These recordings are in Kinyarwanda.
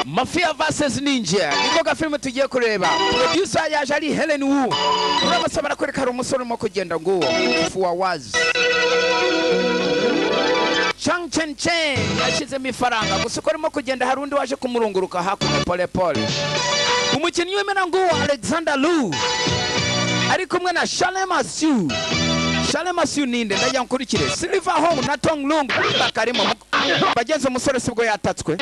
Mafia vs Ninja niko gafilime tugiye kureba. Producer yaje ari Helen Wu. Urabasa barakwereka hari umusore urimo kugenda, nguwo Fuwawazi Chang Chen Chen, yashyizemo ifaranga. Gusa uko arimo kugenda, hari undi waje kumurunguruka hakuno pole pole. Umukinnyi w'imena nguwo Alexander Lu ari kumwe na Shalema Siu. Shalema Siu ninde? Ndajya nkurikire. Silver Hong na Tong Lung bakarimo. Bagenzi, umusore sibwo yatatswe.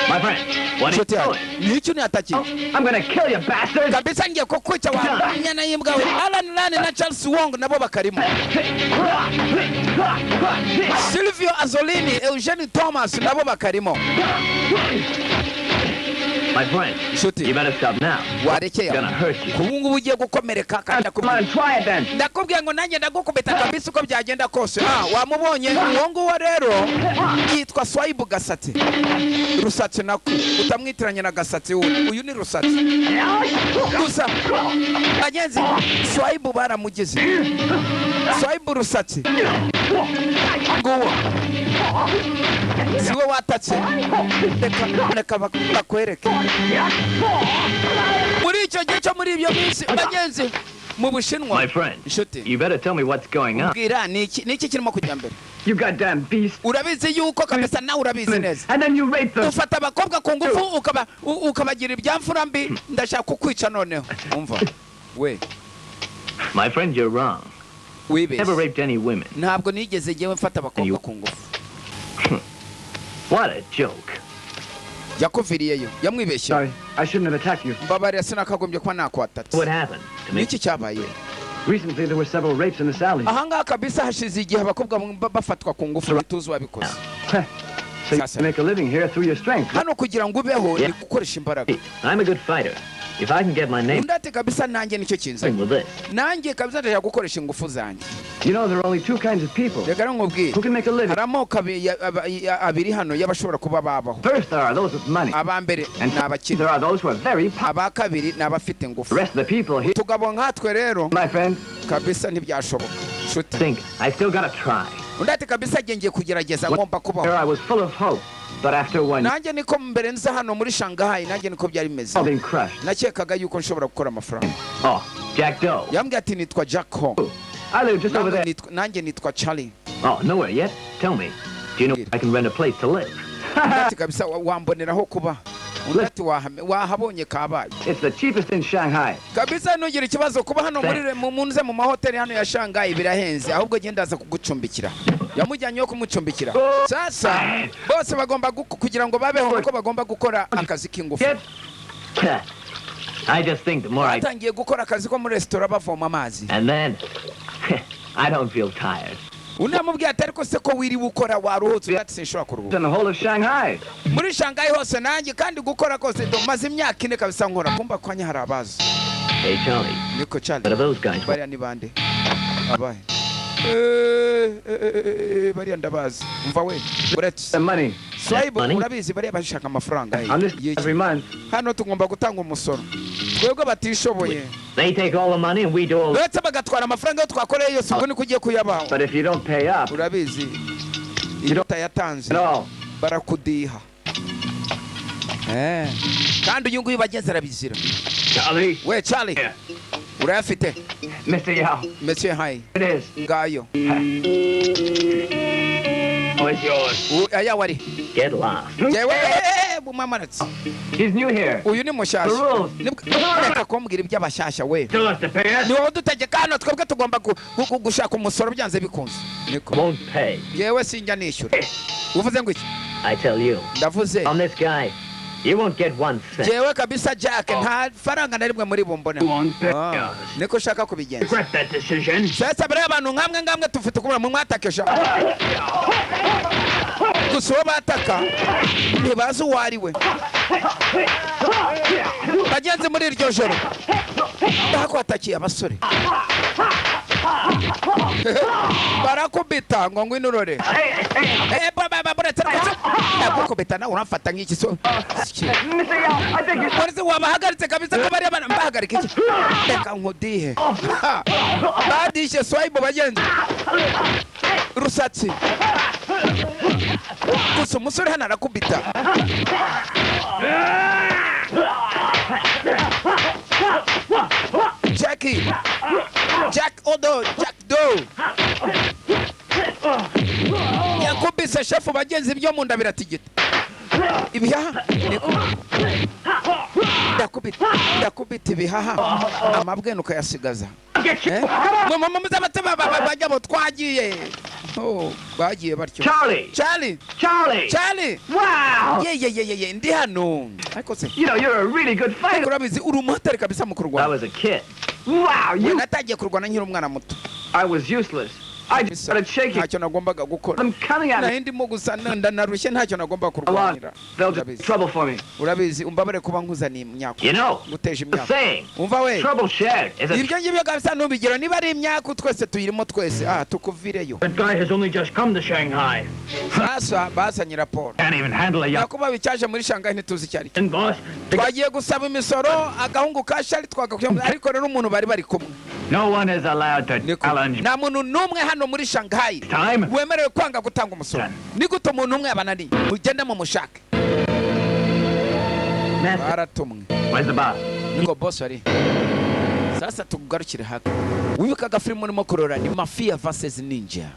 My friend, what are you Inshuti yanjye, doing? ni icyo ntiyatakiye. I'm gonna kill you, bastard! Kabisa ngiye kukwica wa nyana y'imbwa we. Alan Lan na Charles Wong nabo bakarimo. Silvio Azolini, Eugene Thomas nabo bakarimo. My friend, Inshuti, you better stop now. warekeye Gonna hurt you. ubu ngubu ugiye gukomereka kandi Come on, try it then. ndakubwiye ngo nanjye ndagukubita kabisa uko byagenda kose. Ah, wamubonye uwo nguwo rero yitwa Swayibu Gasatsi, Rusatsi nako, utamwitiranye na Gasatsi wundi. Uyu ni Rusatsi gusa. Bagenzi, Swayibu baramugize Swayibu Rusatsi. Nguwo siwe watatse. Reka reka bakwereke muri icyo gihe cyo muri ibyo minsi, bagenzi, mu Bushinwa. My friend, Inshuti, you better tell me what's going on. Mbwira, ni iki kirimo kujya mbere? You goddamn beast. Urabizi yuko kabisa nawe urabizi neza. And then you rape them. Ufata abakobwa ku ngufu, ukabagira ibyamfura mbi. Ndashaka kukwica noneho. Umva we. My friend, you're wrong. Wibeshye. Never raped any women. Ntabwo nigeze ngewe mfata abakobwa ku ngufu. What a joke. Yakuviriyeyo, yamwibeshye. Sorry, I shouldn't have attacked you. Mbabarira, sinakagombye kuba nakwatatse. What happened to me? Niki cyabaye? Recently, there were several rapes in this alley. Ahangaha kabisa hashize igihe abakobwa bafatwa ku ngufu, ntituzi uwabikoze. So you Sasa. make a living here through your strength. Hano kugira ngo ubeho ni gukoresha imbaraga. I'm a good fighter. If I can get my name Undi ati kabisa nanjye nicyo kinzanye. with this. Nanjye kabisa ndashaka gukoresha ingufu zanjye. You know, there are only two kinds of people Reka rero nkubwire, who can make a living. hari amoko abiri hano y'abashobora kuba babaho. First, there are those with money. Aba mbere And ni abakire. there are those who are very powerful. Aba kabiri ni abafite ingufu. The rest of the people here, Tugabo nkatwe rero, my friend, kabisa ntibyashoboka, nshuti. Think I still gotta try. Undi ati kabisa ngiye kugerageza, ngomba kubaho. here I was full of hope. But after one Nanjye niko mbere nza hano muri Shanghai, nanjye niko byari bimeze. all been crushed. Nakekaga yuko nshobora gukora amafaranga. Oh, Jack Doe. Yambwiye ati nitwa Jack Ho. I live just over Nanjye there. Nanjye nitwa Charlie. Oh, nowhere yet? Tell me. Do you know I can rent a place to live? Undi ati kabisa wamboneraho kuba. Undi ati wahabonye kabaye. It's the cheapest in Shanghai. Kabisa ntugire ikibazo, kuba hano muri mu munze mu mahoteli hano ya Shanghai birahenze, ahubwo genda ndaza kugucumbikira. Yamujyanye yo kumucumbikira. Sasa bose bagomba kugira ngo babeho uko bagomba gukora akazi k'ingufu. Get I just think the more I Batangiye gukora akazi ko muri resitora, bavoma amazi. And then I don't feel tired. Undi amubwiye ati ariko se ko wiriwe ukora, waruhutse? Undi ati sinshobora kuruhuka. in the whole of Shanghai. Muri Shanghai hose nanjye kandi gukora kose do maze imyaka 4 kabisa nkora. Kumba kwanya hari abazi. Hey, Charlie. Niko Charlie. What are those guys? Bariya ni bande? Abahe? Bariya ndabazi. Umva we, uretse The money. Swayibu. Money? Urabizi bariya bashaka amafaranga On this y'iki? every month. Hano tugomba gutanga umusoro twebwe batishoboye. They take all the money and we do all. Uretse bagatwara amafaranga yo twakoreye yose, ubwo niko ugiye kuyabaho. But if you don't pay up Urabizi iyo utayatanze at all, barakudiha. Kandi uyu nguyu bageze arabizira. Charlie, We Charlie. Yeah. Urayafite? Mr. Yao, Monsieur Hai. it is. Ngayo. Oh, it's yours. Ayawe ari Get lost. jewe bumamaratse. He's new here. Uyu ni mushyashya. The rules. Reka kumbwira iby'abashyashya we. Tell us to pay us. Ni wowe udutegeka hano. Twebwe tugomba gushaka umusoro byanze bikunze, niko. Won't pay. Yewe sinjya nishyura. Uvuze ngo iki? I tell you. Ndavuze. On this guy, you won't get 1 cent. Jewe kabisa Jack, nta faranga na rimwe muri bumbone. Won't pay Ah, us. niko ushaka kubigenza. Regret that decision. Sasa bariya abantu nkamwe ngamwe tufite kubura mu mwatakesha gusa. Uwo bataka ntibazi uwo ari we. Bagenzi, muri iryo joro bakwatakiye abasore barakubita ngo ngwino urore. Eh, buretse rwose ndagukubita nawe uramfata nk'iki so? Mr. Yao, I beg you. Polisi wabahagaritse kabisa ko bariya bana mbahagarika iki? Reka nkudihe. Ha! Badishe Swayibu, bagenzi, Rusatsi. Gusa umusore hano arakubita. Jackie, Jack Odo, Jack Do yakubise shefu bagenzi ibyo mu nda biratigita. Ibihaha ndakubita, ndakubita ibihaha amabwene ukayasigaza. Muzaba twagiye. Oh, bagiye batyo. Charlie! Charlie! Charlie! Charlie! Wow! Ye ye ye ye ye, ndi hano. Ariko se You know, you're a really good fighter. urabizi uri umuhatari kabisa mu I kurwana. was a kid. Wow, you. Natangiye kurwana nkiri umwana muto. I was useless. I just started shaking. Ntacyo nagombaga gukora. I'm coming at Nari ndimo gusa ndanarushye, ntacyo nagomba a lot. kurwanira. They'll just Urabizi. trouble for me. Urabizi umbabare kuba nkuzaniye imyaka. You know, Nguteje the imyaka. saying, Umva we. trouble shared is a Ibyo ngibyo kabisa ntubigira, niba ari imyaka twese tuyirimo twese. Ah, tukuvireyo. That guy has only just come to Shanghai. Sasa bazanye raporo. Can't even handle a young Yakuba bicyaje muri Shanghai ntituzi icyo ari cyo. boss. Twagiye gusaba imisoro agahungu ka Shari twagakuye, ariko rero umuntu bari bari kumwe. No one is allowed to Niko. challenge Nta muntu n'umwe hano muri Shanghai time. wemerewe kwanga gutanga umusoro. Ni gute umuntu umwe yabananiye? Mugende mumushake. master. Baratumwe. Where's the boss? Niko boss ari. Sasa tugarukire haka. Wibuka agafilmu urimo kurora ni Mafia vs Ninja.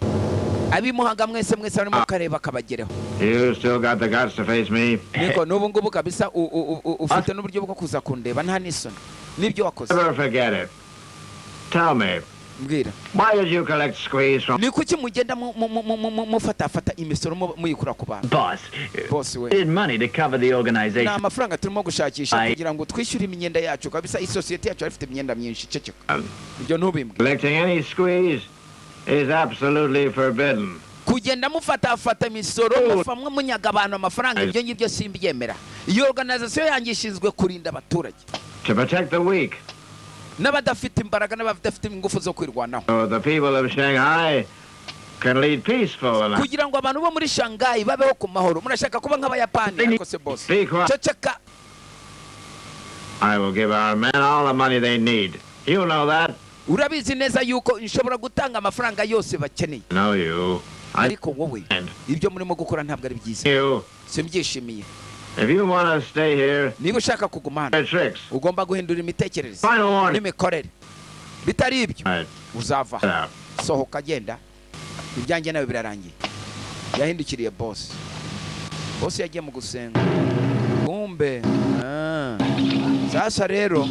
Abimuhanga mwese mwese barimo kareba kabagereho. You still got the guts to face me? Niko n'ubu ngubu kabisa ufite n'uburyo bwo kuza kundeba nta n'isoni. Nibyo wakoze. Never forget it. Tell me, Mbwira. why did you collect squeeze from Ni kuki mugenda mufatafata imisoro muyikura ku bantu? Boss, Boss we. need money to cover the Ni organization. amafaranga turimo gushakisha Aye. kugira ngo twishyure imyenda yacu kabisa. Isosiyete yacu ifite imyenda myinshi. Ceceka. Ibyo ntubimbwe. Collecting any squeeze is absolutely forbidden. Kugenda mufatafata imisoro mufamwe munyaga abantu amafaranga, ibyo ngibyo simbyemera. Iyo organization yanjye ishinzwe kurinda abaturage To protect the weak, n'abadafite imbaraga n'abadafite ingufu zo kwirwanaho, so the people of Shanghai can lead peaceful and kugira ngo abantu bo muri Shanghai babeho ku mahoro. Murashaka kuba nk'Abayapani? Ariko se boss, Be quiet. ceceka. I will give our men all the money they need. You know that. Urabizi neza yuko nshobora gutanga amafaranga yose bakeneye. Know you. I Ariko wowe and ibyo murimo gukora ntabwo ari byiza. you. Simbyishimiye. If you want to stay here, Niba ushaka kuguma hano your tricks. ugomba guhindura imitekerereze Final warning. n'imikorere. Bitari ibyo All right, uzava. get out. Sohoka agenda, ibyanjye nawe birarangiye. Yahindukiriye boss. Boss yagiye mu gusenga. Kumbe ah. Sasa rero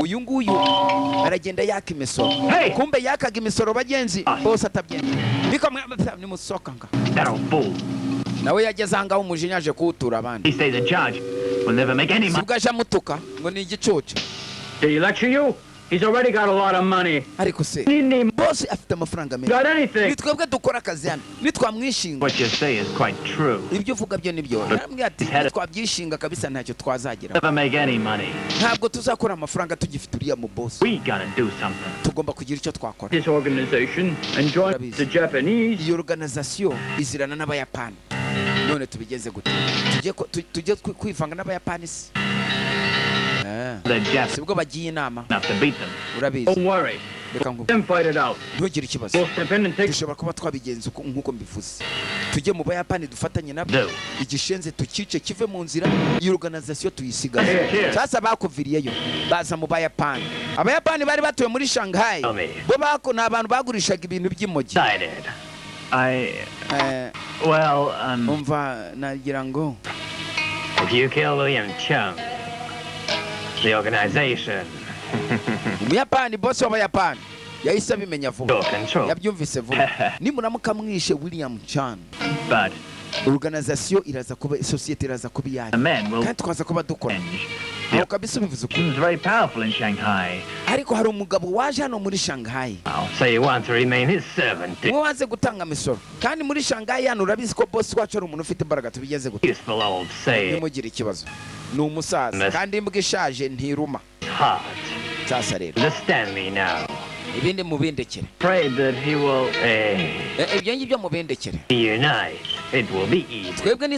uyu nguyu aragenda yaka imisoro. Hey! Kumbe yakaga imisoro bagenzi, boss atabyemera. Niko nimusohoka nga. That old fool. Nawe yageze ahangaha umujinya aje kuwutura abandi. He stays in charge. We'll never make any money. Sibwo aje amutuka ngo ni igicucu. Did he lecture you? He's already got a lot of money. Ariko se Didn't he boss afite amafaranga menshi. got anything? Ni twebwe dukora akazi hano nitwamwishinga. What you say is quite true. Ibyo uvuga byo nibyo. Yarambwiye ati twabyishinga kabisa ntacyo twazagera. Never make any money. Ntabwo tuzakora amafaranga tugifite uriya mu boss. We gotta do something. Tugomba kugira icyo twakora. This organization and join the Japanese. Iyo organization izirana n'Abayapani. None tubigeze gute? Tujye tujye kwivanga n'Abayapani se? Ah. The Japs Sibwo bagiye inama. enough to beat them. Urabizi. Don't worry. Reka nkubwire. Them fight it out. Ntugire ikibazo. We'll step in and take Dushobora kuba twabigenza uko nk'uko mbivuze. Tujye mu Bayapani dufatanye nabo. Do. Igishenze tukice kive mu nzira, iyo organization tuyisigaze. Here, here. Sasa bakuviriyeyo baza mu Bayapani. Abayapani bari batuye muri Shanghai. Tell me. Bo bako ni abantu bagurishaga ibintu by'imogi. Decided. I well, Umva nagira ngo if you kill William Chung, the organization Umuyapani, boss w'Abayapani yahise abimenya vuba. will control. Yabyumvise vuba. Nimuramuka mwishe William Chan, But organization iraza kuba, societe iraza kuba the iyanyu, men will kandi twaza kuba dukora. change. Aho kabisa ubivuze ukuri. It's very powerful in Shanghai. Ariko hari umugabo waje hano muri Shanghai. So you want to remain his servant. Umwe wanze gutanga imisoro. Kandi muri Shanghai hano urabizi ko boss wacu ari umuntu ufite imbaraga. Tubigeze gute? Useful old saying. Ntimugire ikibazo. Ni umusaza Mes- kandi imbwa ishaje ntiruma. Heart. Sasa rero Understand me now. ibindi mubindekere. Pray that he will Ibyo ngibyo mubindekere. unite. It will be easy. Twebwe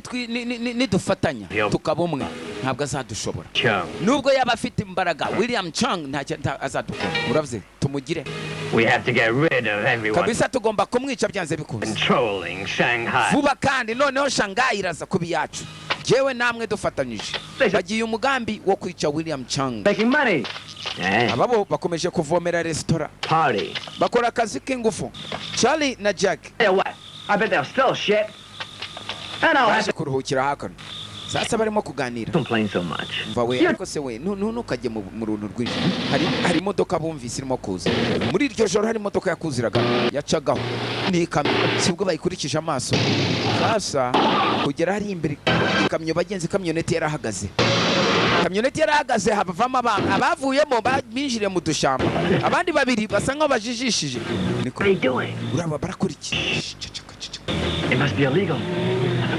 nidufatanya Yo. tukaba umwe, Ntabwo azadushobora. Chung. Nubwo yaba afite imbaraga, William Chung ntacyo azadukora. Uravuze tumugire. We have to get rid of everyone Kabisa tugomba kumwica byanze bikunze. controlling Shanghai. Vuba kandi noneho Shanghai iraza kuba iyacu, jewe namwe dufatanyije. Bagiye umugambi wo kwica William Chung. Making money. Eh, Ababo bakomeje kuvomera resitora. Party. Bakora akazi k'ingufu, Charlie na Jack. Hey, what? I bet they'll sell shit. And I'll have Baje kuruhukira hakuno. Sasa barimo kuganira. to complain so much. Mva we, ariko se we, ntukajye mu runtu rwinshi. Hari imodoka bumvise irimo kuza muri iryo joro. Hari imodoka yakuziraga, yacagaho, ni ikamyo. Sibwo bayikurikije amaso. Sasa kugera hari imbere ikamyo, bagenzi, kamyoneti yarahagaze. Kamyoneti yarahagaze, habavamo abantu. Abavuyemo binjiriye mu dushyamba, abandi babiri basa nkaho bajijishije. Niko. What are you doing? Uraba barakora iki? Shh, ceceka, ceceka. It must be illegal.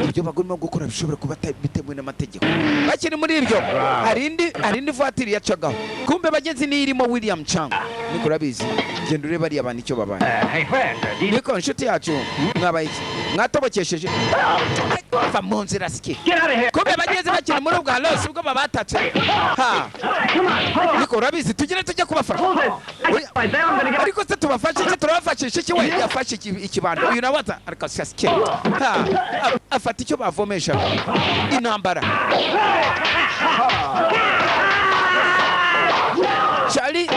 Ibyo bagomba gukora bishobora kuba bitemewe n'amategeko. Bakiri muri ibyo, hari indi vatiri yacagaho. Kumbe bagenzi, niyo irimo William Chang. Niko, urabizi, genda urebe bariya bantu icyo babaye. Hey, friend, do you Niko, inshuti yacu, mwabaye iki? Mwatobokesheje? Va mu nzira sike. Get out of here! Kumbe bagenzi, bakiri muri ubwo halosi ubwo babatatse ha. Come on, hold on. Niko, urabizi, tugire tujye kubafasha. Hold it. I right there, I'm gonna get. Ariko se tubafashe iki? Turabafashisha iki? We yafashe ikibando, uyu nawe aza ariko sike ha, afata icyo bavomesha intambara. Charlie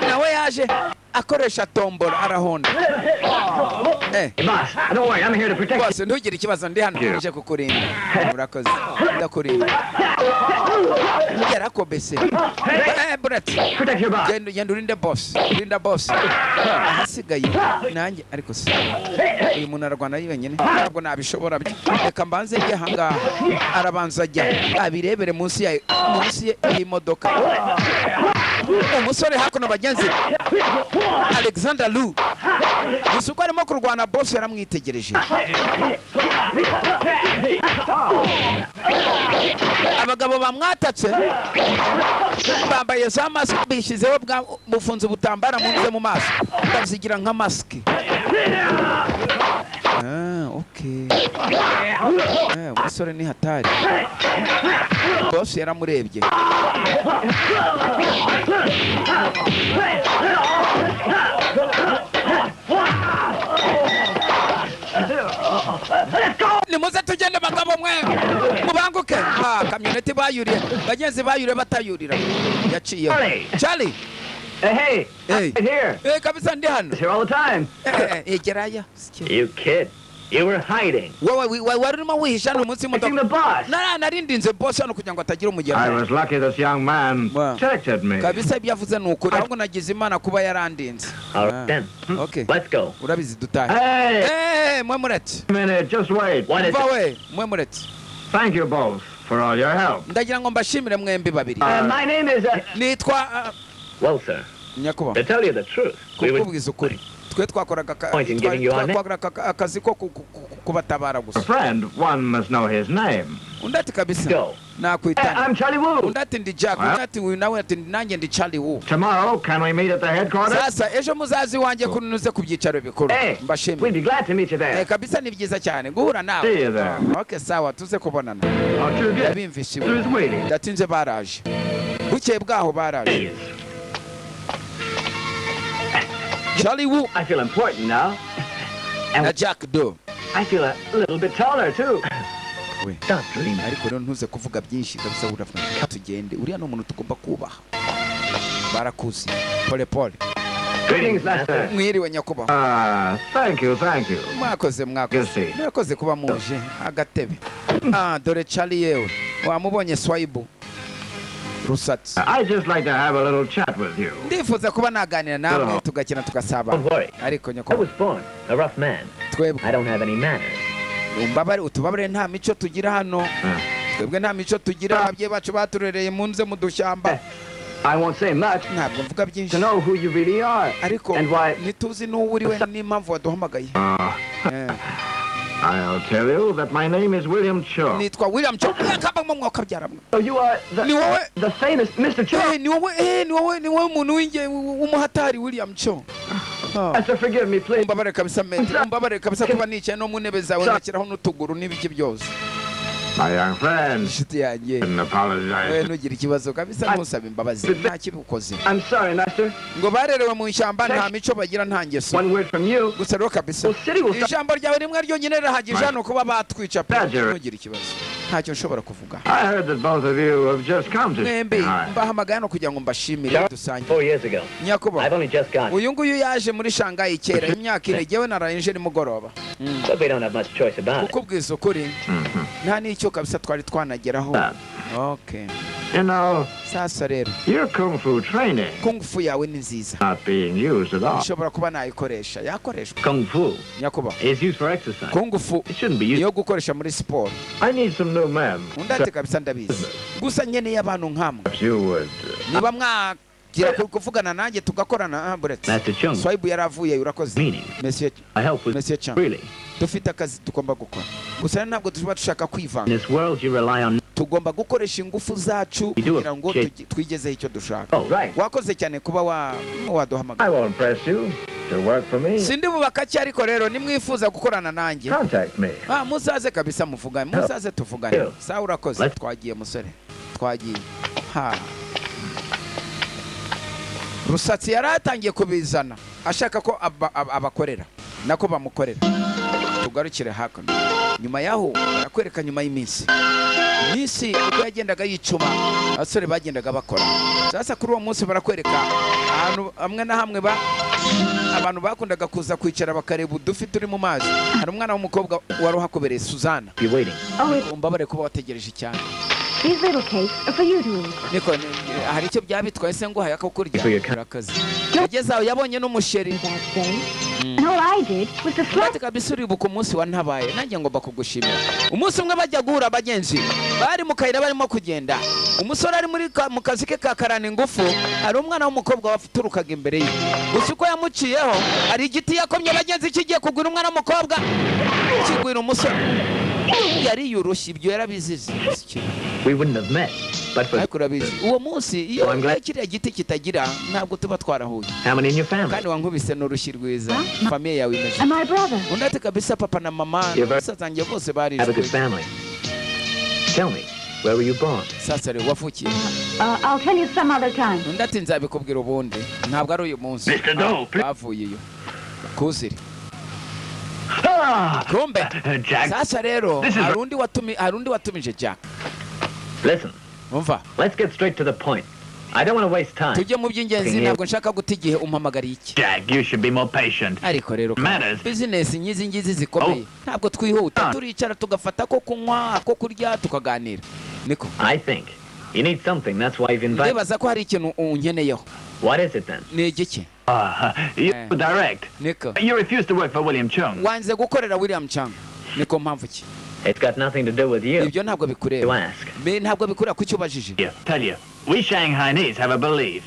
nawe yaje akoresha tombora, arahonda. Hey, boss, don't worry, I'm here to protect you. Rwose ntugire ikibazo, ndi hano nje kukurinda. Urakoze, ndakurinda. Yarakobese. Buret. Protect your boss. Genda, genda urinde boss, urinda boss, ahasigaye nanjye. Ariko se uyu muntu ararwana ari wenyine? Ntabwo nabishobora byo, reka mbanze njye ahangaha. Arabanza ajya abirebere munsi ya munsi y'imodoka. Umusore hakuno, bagenzi, Alexander Lu, gusa uko arimo kurwana, boss yaramwitegereje. Abagabo bamwatatse bambaye za masike, bishyizeho bwa bufunze ubutambara munze mu maso, bazigira nka masike. Ah, okay. Umusore ni hatari, boss yaramurebye. Nimuze tugende bagabo mwe, mubanguke. Ah, kamyoneti bayuriye, bagenzi, bayuriye batayurira, yaciyeho. Charlie. Charlie. Hey, Hey. I'm right here. Kabisa ndi hano. Here all the time. Egeraya. You kid. You were hiding. Wowe wari urimo wihisha hano munsi Protecting y'imodoka. the boss. Narindinze boss hano kugira ngo atagira I umugera. was lucky this young man Wow. protected me. Kabisa ibyo avuze ni ukuri, ahubwo nagize Imana kuba yarandinze. All right, then. Okay. Let's go. Urabizi, dutahe. Hey, Mwe muretse. a minute, just wait. What is Mva it? we, mwe muretse. Thank you both for all your help. Ndagira ngo mbashimire mwembi babiri. My name is. Nitwa Well, sir, Nyakubahwa, to tell you the truth, we were kukubwiza ukuri, twe twakoraga Point in giving you our name. twakoraga akazi ko kubatabara A gusa. friend, one must know his name. Undi ati kabisa Go. nakwitana. I'm Charlie Wu. Undi ati ndi Jack. Undi ati uyu nawe ati nanjye ndi Charlie Wu. Tomorrow, can we meet at the headquarters? Sasa ejo muzazi wanjye kunuze ku byicaro bikuru. Hey, we'd Mbashimire. be glad to meet you there. Kabisa ni byiza cyane guhura nawe. See you there. Okay, sawa, tuze kubonana. Aren't you good? Yabimvise iwe. Who's waiting? Ndatinze, baraje. Bukeye bwaho baraje. Please. Charlie Wu I feel important now. na Jack Do. I feel a little bit taller, too. We. Stop dreaming. Ariko rero ntuze kuvuga byinshi kabisa, uravuga tugende. Uriya ni umuntu tugomba kubaha, barakuzi. Pole pole. Greetings, master. Mwiriwe nyakubahwa. Ah, thank you, thank you. Mwakoze, mwakoze. Good see. Mwakoze kuba muje. Agatebe. Ah, dore Charlie, yewe wamubonye, Swaibu Rusatsi. I'd just like to have a little chat with you. Ndifuza kuba naganira namwe, Hello. tugakina, tugasabana. Don't worry. Ariko I nyakubahwa, was born a rough man. twebwe I don't have any manners. umbabare, utubabare, nta mico tugira hano. Twebwe nta mico tugira, ababyeyi bacu baturereye munze mu dushyamba. I won't say much Ntabwo mvuga byinshi to know who you really are ariko and why. ntituzi n'uwo uri we n'impamvu waduhamagaye. I'll tell you that my name is William Cho. Nitwa William Cho kabamo mwakabyara mwe. So you are the Ni wowe the famous Mr. Cho. Ni wowe, ni wowe umuntu w'umuhatari William Cho. Ah. Master, forgive me, please. Umbabare kabisa, maître, umbabare kabisa kuba nicaye no mu ntebe zawe, ngashyiraho n'utuguru n'ibiki byose. My young friend, Inshuti yanjye, didn't we apologize. ntugire ikibazo kabisa, ntusaba imbabazi, nta kibi ukoze. I'm sorry, master. Ngo barerewe mu ishyamba, nta mico bagira, nta ngeso. One word from you. Gusa rero kabisa, Well, city will stop. ijambo ryawe rimwe ryonyine rirahagije hano kuba batwica pe. Badger. Ntugire ikibazo, ntacyo nshobora kuvuga. I heard that both of you have just come to Mwembi Shanghai. mbahamagaye hano kugira ngo mbashimire, dusangire. 4 years ago. Nyakubahwa, I've only just got. uyu nguyu yaje muri Shanghai kera imyaka 4, jyewe naraye nimugoroba. But we don't have much choice about it. Kukubwiza ukuri, nta n'icyo kabisa twari twanageraho. Okay. You know, Sasa rero, your kung fu training kung fu yawe ni nziza. not being used at all. Nshobora kuba nayikoresha, yakoreshwa. Kung Fu Nyakubahwa, is used for exercise. kung fu It shouldn't be used. niyo gukoresha muri siporo. I need some new men. Undi ati kabisa ndabizi, gusa nkeneye abantu nkamwe. You would. Niba mwagira kuvugana nanjye tugakorana, buretse. Master Chung. Swayibu yari avuye, urakoze. Meaning. Monsieur, I help with. Monsieur Chang, Really. dufite akazi tugomba gukora, gusa ntabwo tuba dushaka In kwivanga. this world, you rely on. Tugomba gukoresha ingufu zacu You do kugira ngo appreciate- twigezeho icyo dushaka. Oh, right. Wakoze cyane kuba waduhamagara. I won't press you to work for me. Sindi bubakake, ariko rero nimwifuza gukorana nanjye, Contact me. Muzaze kabisa muvugane, muzaze tuvugane. Yeah. Sawa, urakoze. Let's- Twagiye musore, twagiye. Ha, Rusatsi yari atangiye kubizana ashaka ko abakorera, nako bamukorera. Tugarukire hakuno nyuma yaho, barakwereka nyuma y'iminsi, iminsi uko yagendaga yicuma, abasore bagendaga bakora. Sasa kuri uwo munsi barakwereka ahantu hamwe na hamwe ba abantu bakundaga kuza kwicara bakareba udufi turi mu mazi. Hari umwana w'umukobwa wari uhakubereye, Suzana. Be waiting. Oh, it's Umbabare kuba wategereje cyane. these little cakes are for you to eat. Niko hari icyo byaba bitwaye se nguhaye ako kurya? For your kind- Urakoze. Yageze aho yabonye n'umusheri. That day. And all I did was to slice Ati kabisa uribuka umunsi wantabaye, nanjye ngomba kugushimira. Umunsi umwe bajya guhura, abagenzi bari mu kayira barimo kugenda, umusore ari muri mu kazi ke ka karana ingufu, hari umwana w'umukobwa waturukaga imbere ye. Gusa uko yamuciyeho, hari igiti yakomye abagenzi kigiye kugura umwana w'umukobwa, kigwira umusore. Yari yurushye, ibyo yarabizize. We wouldn't have met. But for Ariko urabizi, uwo munsi iyo Oh, I'm glad- kiriya giti kitagira, ntabwo tuba twarahuye. How many in your family? Kandi wankubise n'urushyi rwiza. Huh? Famille yawe imeze? And my brother. Undi ati kabisa papa na mama, You're very- basaza banjye bose Have a good barishwe. family. Tell me, where were you born? Sasa rero, wavukiye? I'll tell you some other time. Undi ati nzabikubwira ubundi, ntabwo ari uyu munsi. Mr. Doe, please. Bavuye iyo kuziri. Ah! Kumbe Jack. sasa rero, This is- hari undi watumije Jack. Listen, Umva, let's get straight to the point. I don't want to waste time. tujye mu by'ingenzi, ntabwo nshaka guta igihe. Umpamagariye iki? Jack, you should be more patient. Ariko rero Matters. bizinesi nk'izi ngizi zikomeye, ntabwo twihuta. Ah. Turicara tugafata ko kunywa, ko kurya, tukaganira, niko. I think you need something. That's why you've invited. Ndibaza ko hari ikintu unkeneyeho. What is it then? Ni igiki? Ah, you Eh. direct. Niko. You refuse to work for William Chung. Wanze gukorera William Chang, niko mpamvu ki? It's got nothing to do with you. Ibyo ntabwo You bikureba. ask. Mbe ntabwo bikureba, kuki ubajije? Yeah, tell you, we Shanghainese have a belief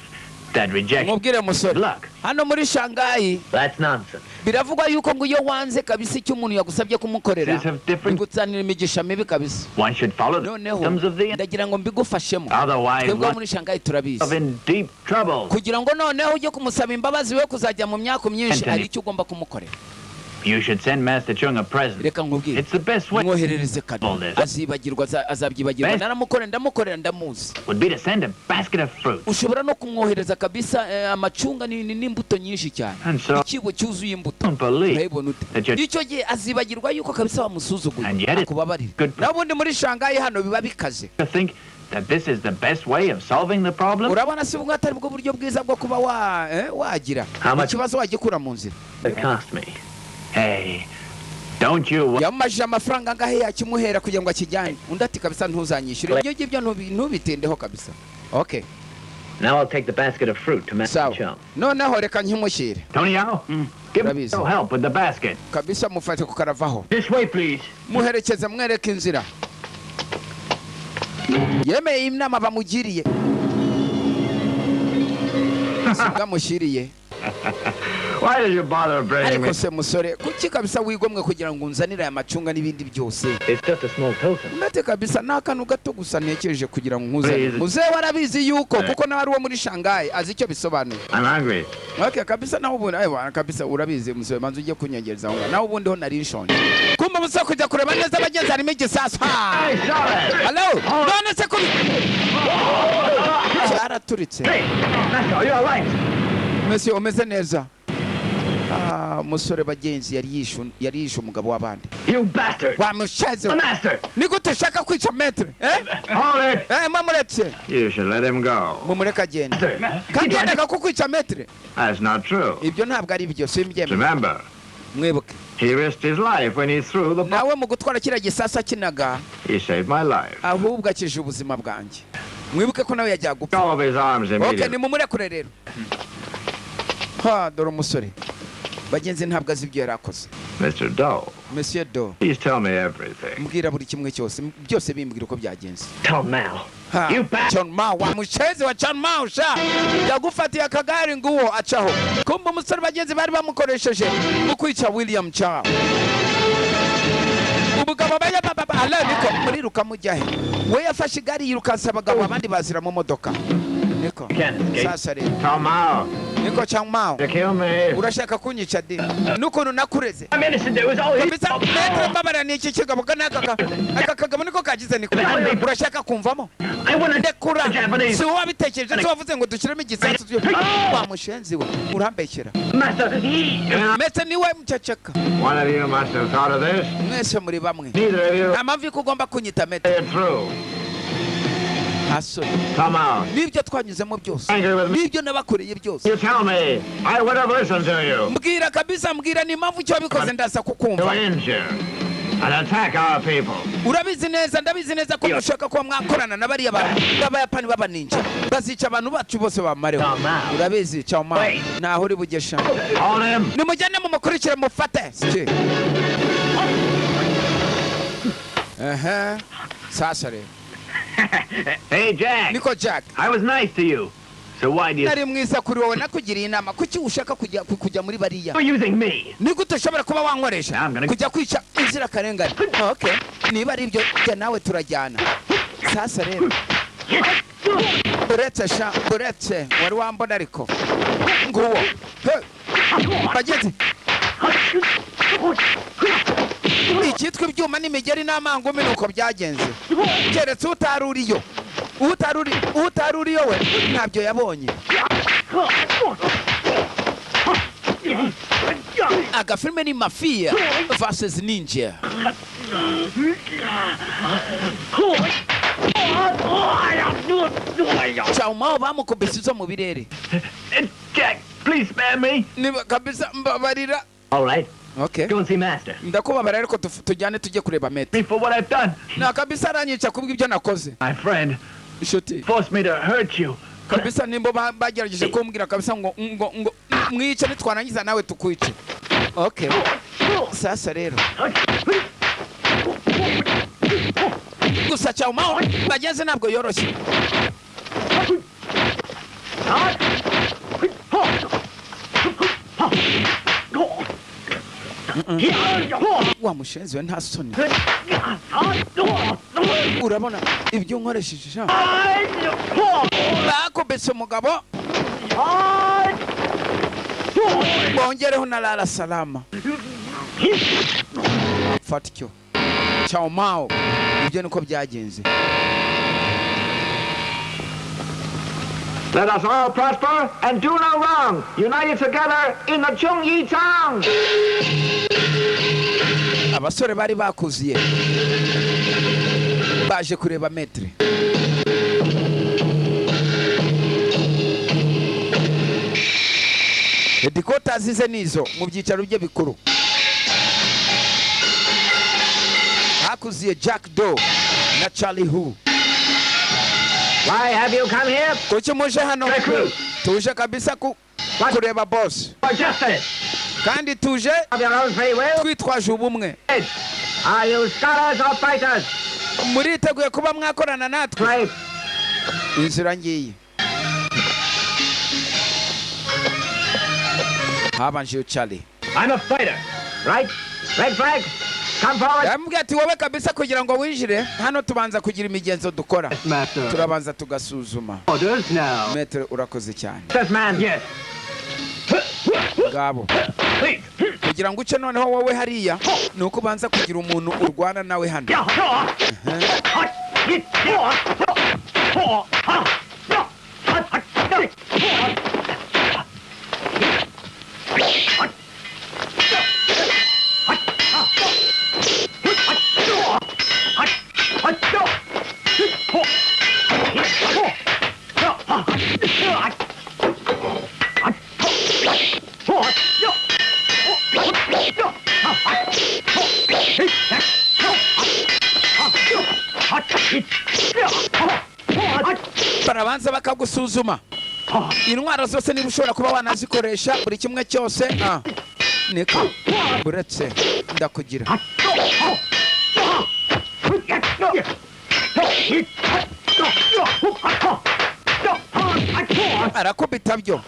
that rejection Mubwire musore, luck. hano muri Shanghai That's nonsense. biravugwa yuko ngo iyo wanze kabisa icyo umuntu yagusabye kumukorera, These have different- bigutsanira imigisha mibi kabisa. One should follow the Noneho customs of the ndagira ngo mbigufashemo. Otherwise, Twebwe one muri Shanghai turabizi. of in deep trouble. Kugira ngo noneho ujye kumusaba imbabazi, we kuzajya mu myaka myinshi, Anthony. hari icyo ugomba kumukorera. You should send Master Chung a present. Reka nkubwire, It's the best way mwoherereze kado. All this. Azibagirwa, azabyibagirwa. Best- Naramukorera, ndamukorera, ndamuzi. would be to send a basket of fruit. Ushobora no kumwohereza kabisa amacunga n'imbuto nyinshi cyane, And so- ikibo cyuzuye imbuto. Don't believe Urayibona ute? that you're Icyo gihe azibagirwa yuko kabisa wamusuzuguye, And yet it- akubabarire. good- Naho ubundi muri Shanghai hano biba bikaze. to think that this is the best way of solving the problem. Urabona si ubwo atari bwo buryo bwiza bwo kuba wagira How much- ikibazo wagikura mu nzira? It cost me. Hey, don't you Yamumajije amafaranga angahe yakimuhera kugira ngo akijyane. Undi ati kabisa ntuzanyishyure ibyo ngibyo, ntubitindeho kabisa, okay. Now I'll take the basket of fruit to Master Sawa, Chung. noneho reka nkimushyire. Tony Yao, give me Urabizi. some help with the basket. Kabisa mufate kukaravaho. This way, please. Muherekeze, mwereke inzira. Yemeye inama bamugiriye, sibwo amushyiriye. Why did you bother bringing me? Ariko se musore, kuki kabisa wigomwe kugira ngo unzanire aya macunga n'ibindi byose? It's just a small token. Ndetse kabisa ni akantu gato gusa ntekereje kugira ngo nkuzane. Please. Muzehe warabizi yuko kuko nawe ari uwo muri Shanghai, azi icyo bisobanuye. I'm hungry. Okay, kabisa nawe ubundi ayiwa kabisa urabizi musore, manza ujye kunyegereza aho ngaho, nawe ubundi ho nari nshonje. Kumva musore kujya kureba neza abagenzi, harimo igisasu. Ha! Hey, sorry. Hello, none se kubi cyaraturitse? Hey, Master, are you all right? Mesi, umeze neza? Ah, umusore bagenzi yari yishe umugabo w'abandi. You bastard! Wamushaze. The master! Ni gute ushaka kwica maître, eh? Hold it. Eh, mwamuretse. You should let him go. Mumureke agende, kandi yendaga kukwica, maître. That's not true. Ibyo ntabwo ari byo, simbyemera. Remember, Mwibuke, he risked his life when he threw the bomb. nawe mu gutwara kiriya gisasu akinaga, He saved my life. ahubwo akije ubuzima bwanjye. Mwibuke ko nawe yajyaga gupfa. All of his arms Okay, immediately. nimumurekure rero. Ha, dore umusore bagenzi ntabwo azi ibyo yari akoze. Mr. Doe, Monsieur Do, please tell me everything. mbwira buri kimwe cyose, byose bimbwira uko byagenze. Tell Mao. Ha, You bastard! John Mao, wa mushezi wa John Mao sha yagufatiye akagari nguwo acaho. Kumva umusore bagenzi bari bamukoresheje mu kwica William Chow. Umugabo baya baba ala niko muriruka mujya he? We yafashe igare yirukansa abagabo, abandi bazira mu modoka. Niko Can't escape. sasa rero, Tom Mao, niko Chang Mao, you kill me. urashaka kunyica de n'ukuntu nakureze? I'm innocent. It was all his Kabisa maître, mbabara, ni iki kigabo n'aka aka kagabo niko kagize. Niko urashaka kumvamo? I wanna Ndekura. Japanese. Si wowe wabitekereje, si wavuze ngo dushyiremo igisasu? Wa mushenzi we, urambeshyera. Master, he Metse niwe mceceka. One of you must have thought of this. Mwese muri bamwe. Neither of you Nta mpamvu yuko ugomba kunyita maître. it through. Nta soni. Come out. N'ibyo twanyuzemo byose, Angry with me. n'ibyo nabakoreye byose. You tell me. I would have listened to you. Mbwira kabisa, mbwira ni impamvu icyo wabikoze, ndaza To kukumva. injure and attack our people. Urabizi neza, ndabizi neza ko mushaka kuba mwakorana na bariya bantu b'Abayapani b'abaninja, bazica abantu bacu bose bamareho. Urabizi Chao, ntaho uri bugesha. Hold him. Nimujyane mumukurikire mufate. Siki. Ehe, sasa rero. Hey, Jack. Niko Jack. I was nice to you. So why do you Nari mwiza kuri wowe, nakugiriye inama, kuki ushaka kujya muri bariya? You're using me? Ni gute ushobora kuba wankoresha kujya kwica inzirakarengane? Okay, niba ari ibyo, jya nawe turajyana. Sasa rero uretse sha, uretse wari wambona, ariko nguwo. Hey, bagenzi, icyitwa ibyuma n'imigeri n'amangumi, ni uko byagenze, keretse utari uriyo. Utari uriyo we ntabyo yabonye. Agafilime ni Mafia vs Ninja. Chawmao bamukubise izo mu birere. Jack, please spare me. Niba kabisa mbabarira. All right. Okay. Go and see Master. Ndakubabara, ariko tujyane tujye kureba maître. Me for what I've done. Na kabisa aranyica kubw'ibyo nakoze. My friend Inshuti forced me to hurt you. kabisa nimbo bagerageje kumbwira kabisa ngo mwice, nitwarangiza nawe tukwice. Okay, sasa rero gusa Chawmao bageze ntabwo yoroshye. Wa mushenzi we, nta soni? Urabona ibyo nkoresheje sha? Bakubise umugabo, bongereho na lala salama. Fata icyo Chawmao, ibyo niko byagenze. Let us all prosper and do no wrong. United together in the Chung Yi Tang. Abasore bari bakuziye baje kureba maître. Headquarters zize nizo mu byicaro bye bikuru. Hakuziye Jack Do na Charlie Hu. Why have you come here? Kuki muje hano? Recruit. Tuje kabisa ku kureba boss, For justice. kandi tuje Of your own free will? twitwaje ubumwe. Are you scholars or fighters? Muriteguye kuba mwakorana natwe? Slave. Inzira ngiyi. Habanje Charlie. I'm a fighter, right? Red flag, come forward. Yamubwiye ati: "Wowe kabisa, kugira ngo winjire hano tubanza kugira imigenzo dukora." Master. Turabanza tugasuzuma. Orders now. Maître, urakoze cyane. This man. Yes. Ngabo. Please. Kugira ngo uce noneho wowe hariya, ni uko ubanza kugira umuntu urwana nawe hano. Yeah. Barabanza bakagusuzuma intwaro zose, niba ushobora kuba wanazikoresha, buri kimwe cyose. Niko uretse ndakugira. Arakubita byo.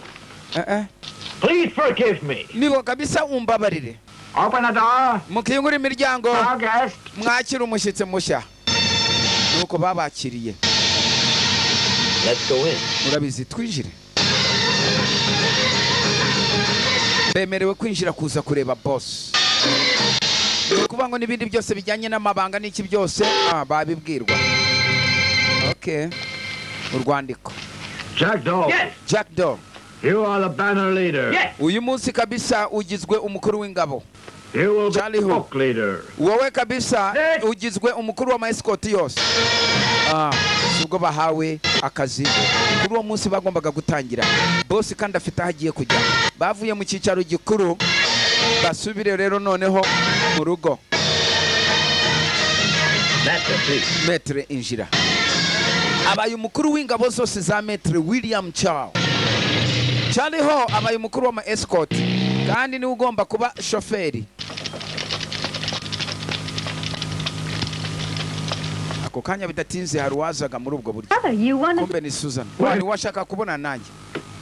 Please forgive me. Nibo kabisa, umbabarire. Open the door. Mukingura imiryango. Our guest. Mwakira umushyitsi mushya. Nuko babakiriye. Let's go in. Urabizi, twinjire. Bemerewe kwinjira kuza kureba boss. Ni ukuvuga ngo n'ibindi byose bijyanye n'amabanga n'iki byose, babibwirwa. Okay, urwandiko. Jackdaw. Yes. Jack Dog. You are the banner leader. Yes. Uyu munsi kabisa ugizwe umukuru w'ingabo. You will be Charlie the who? book leader. Wowe kabisa Yes. ugizwe umukuru w'ama escort yose. Si ubwo bahawe akazi kuri uwo munsi bagombaga gutangira. Boss kandi afite aho agiye kujya. Bavuye mu cyicaro gikuru, basubire rero noneho mu rugo. Master, please. Maître, injira. Abaye umukuru w'ingabo zose za Maître William Chow. Charlie Ho abaye umukuru w'ama escort, kandi niwe ugomba kuba shoferi. Ako kanya bidatinze hari uwazaga muri ubwo buryo. Brother, you wanted Kumbe ni Susan wari washaka kubona nanjye.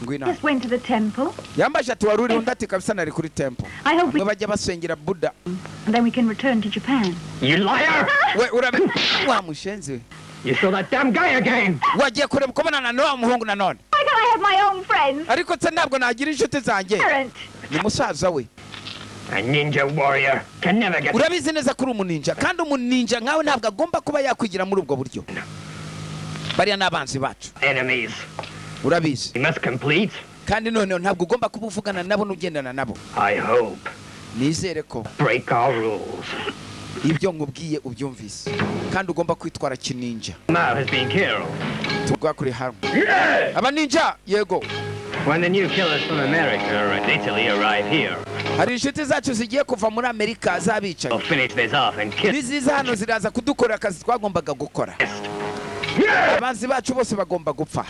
Ngwino. Just went to the temple. Yambaje ati: "Wari uri?" Undi ati: "Kabisa nari kuri temple." I hope we Bamwe bajya basengera Buddha. And then we can return to Japan. You liar! We, urabe wa mushenzi we. You saw that damn guy again! Wagiye kureba kubonana n'uwa muhungu nanone. Why can't I have my own friends? Ariko se ntabwo nagira inshuti zanjye? Parent. Ni musaza we. A ninja warrior can never get Urabizi neza ko uri umuninja, kandi umuninja nkawe ntabwo agomba kuba yakwigira muri ubwo buryo. Bariya ni abanzi bacu. Enemies. Urabizi. We must complete. Kandi noneho ntabwo ugomba kuba uvugana nabo n'ugendana nabo. I hope. Nizere ko Break our rules. ibyo nkubwiye ubyumvise, kandi ugomba kwitwara kininja. Mao has been killed. Tugwa kuri hamwe abaninja, yego. When the new killers from America and Italy arrive here, Hari inshuti zacu zigiye kuva muri Amerika z'abicanyi. we'll finish this off and kill Niziza hano ziraza kudukorera akazi twagombaga gukora. Abanzi bacu bose bagomba gupfa.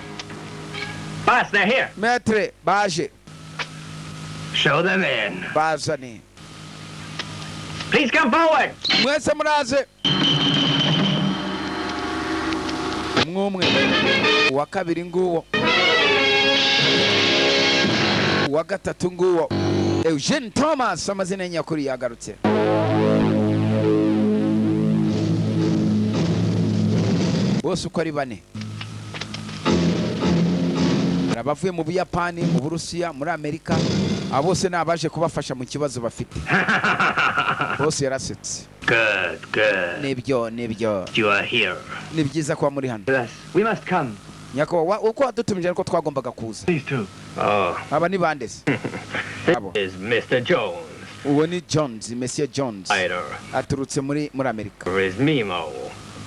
Boss, they're here. Maître, baje. Show them in. Bazane. Please come forward. Mwese muraze, umwe umwe. Uwa kabiri nguwo, uwa gatatu nguwo. Eugene Thomas, amazina ye nyakuri, yagarutse. Bose uko ari bane, hari abavuye mu Buyapani, mu Burusiya, muri Amerika. Abo bose ni abaje kubafasha mu kibazo bafite. Bose yarasetse. Good, good. Nibyo, nibyo. You are here. Ni byiza kuba muri hano. Yes, we must come. Nyakubahwa, uko wadutumije ariko twagombaga kuza. These two. Oh, Aba ni bande se abo? this is Mr. Jones. Uwo ni Jones, Monsieur Jones. Fighter. Aturutse muri Amerika. Here is Mimo.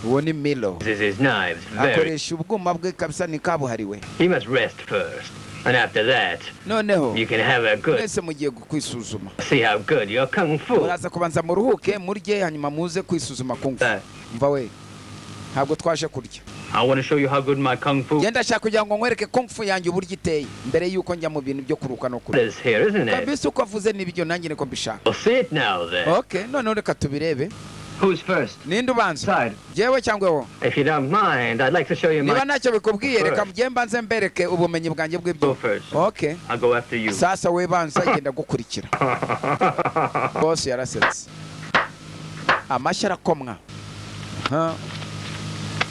Uwo ni Milo. This is his knives. Very. Akoresha ubwuma bwe kabisa, ni kabuhariwe. He must rest first. And after that, Noneho you can have a good mwese mugiye kwisuzuma. See how good your kung fu. Muraza kubanza muruhuke, murye, hanyuma muze kwisuzuma kung fu. Mva we, ntabwo twaje kurya. I want to show you how good my kung fu Genda, ashaka kugira ngo nkwereke kung fu yanjye uburyo iteye mbere y'uko njya mu bintu byo kuruka no kurya. Is here, isn't it? Kabisa uko avuze nibyo, nanjye niko mbishaka. We'll see it now then. Okay, noneho reka tubirebe. Who's first? Ninde ubanza? Side. Jewe cyangwa wowe? If you don't mind, I'd like to show you my. Niba ntacyo bikubwiye, reka First. mgiye mbanze mbereke ubumenyi bwanjye Go bw'ibyo. first. Okay. I'll go after you. Sasa we banza, genda gukurikira. Boss yarasetse, amashyi arakomwa. Ha.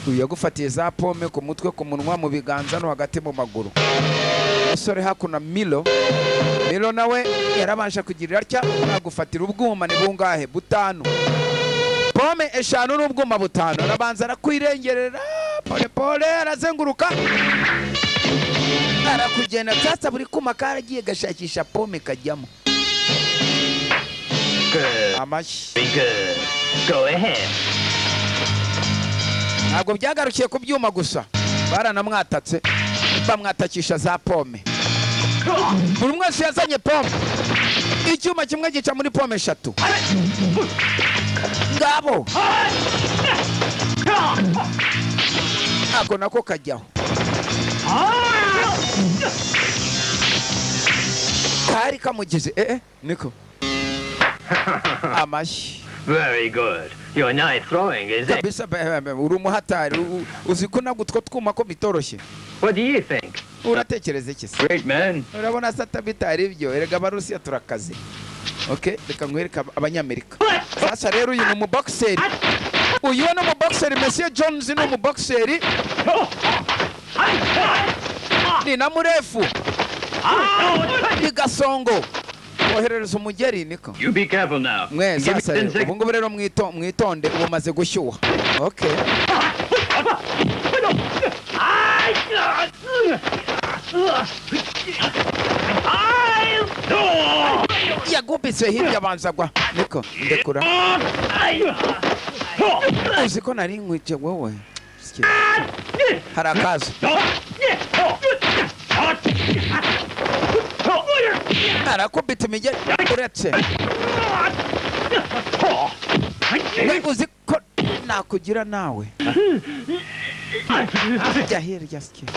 Uyu yagufatiye za pome ku mutwe, ku munwa, mu biganza no hagati mu maguru. Umusore hakuno Milo, Milo nawe yarabanje kugirira atya, agufatira ubwuma. Ni bungahe? Butanu. Pome eshanu n'ubwuma butanu. Arabanza arakwirengerera pole pole, arazenguruka, arakugenda. Sasa buri kuma karagiye gashakisha pome kajyamo. Good. Amashyi. Be good. Go ahead. Ntabwo byagarukiye ku byuma gusa, baranamwatatse, bamwatakisha za pome. Buri umwe wese yazanye pome. Icyuma kimwe gica muri pome eshatu. Ngabo, ako nako kajyaho kari kamugize. Eh, niko amashyi. Very good. Your knife throwing is it. Kabisa uri umuhatari. Uzi ko nabwo utwo twuma ko bitoroshye. What do you think? Uratekereza iki se? Great, man. Urabona se bitari ibyo? Erega Abarusiya turakaze. Okay, reka nkwereke Abanyamerika. Sasa rero uyu ni umubokiseri, uyu ni umubokiseri. Monsieur Jones ni umubokiseri, ni na murefu, ni gasongo, woherereza umugeri niko. You be careful now. Mwe Give me sasa 10 rero ubu seconds. ngubu rero mwitonde, ubu maze gushyuha. Okay. Yagubitse hirya, abanza agwa. Niko, ndekura. Uzi ko nari nkwije wowe? Sikia. Hari akazo, arakubita imigeri. Uretse we, uzi ko nakugira nawe? Jya hirya, sikia.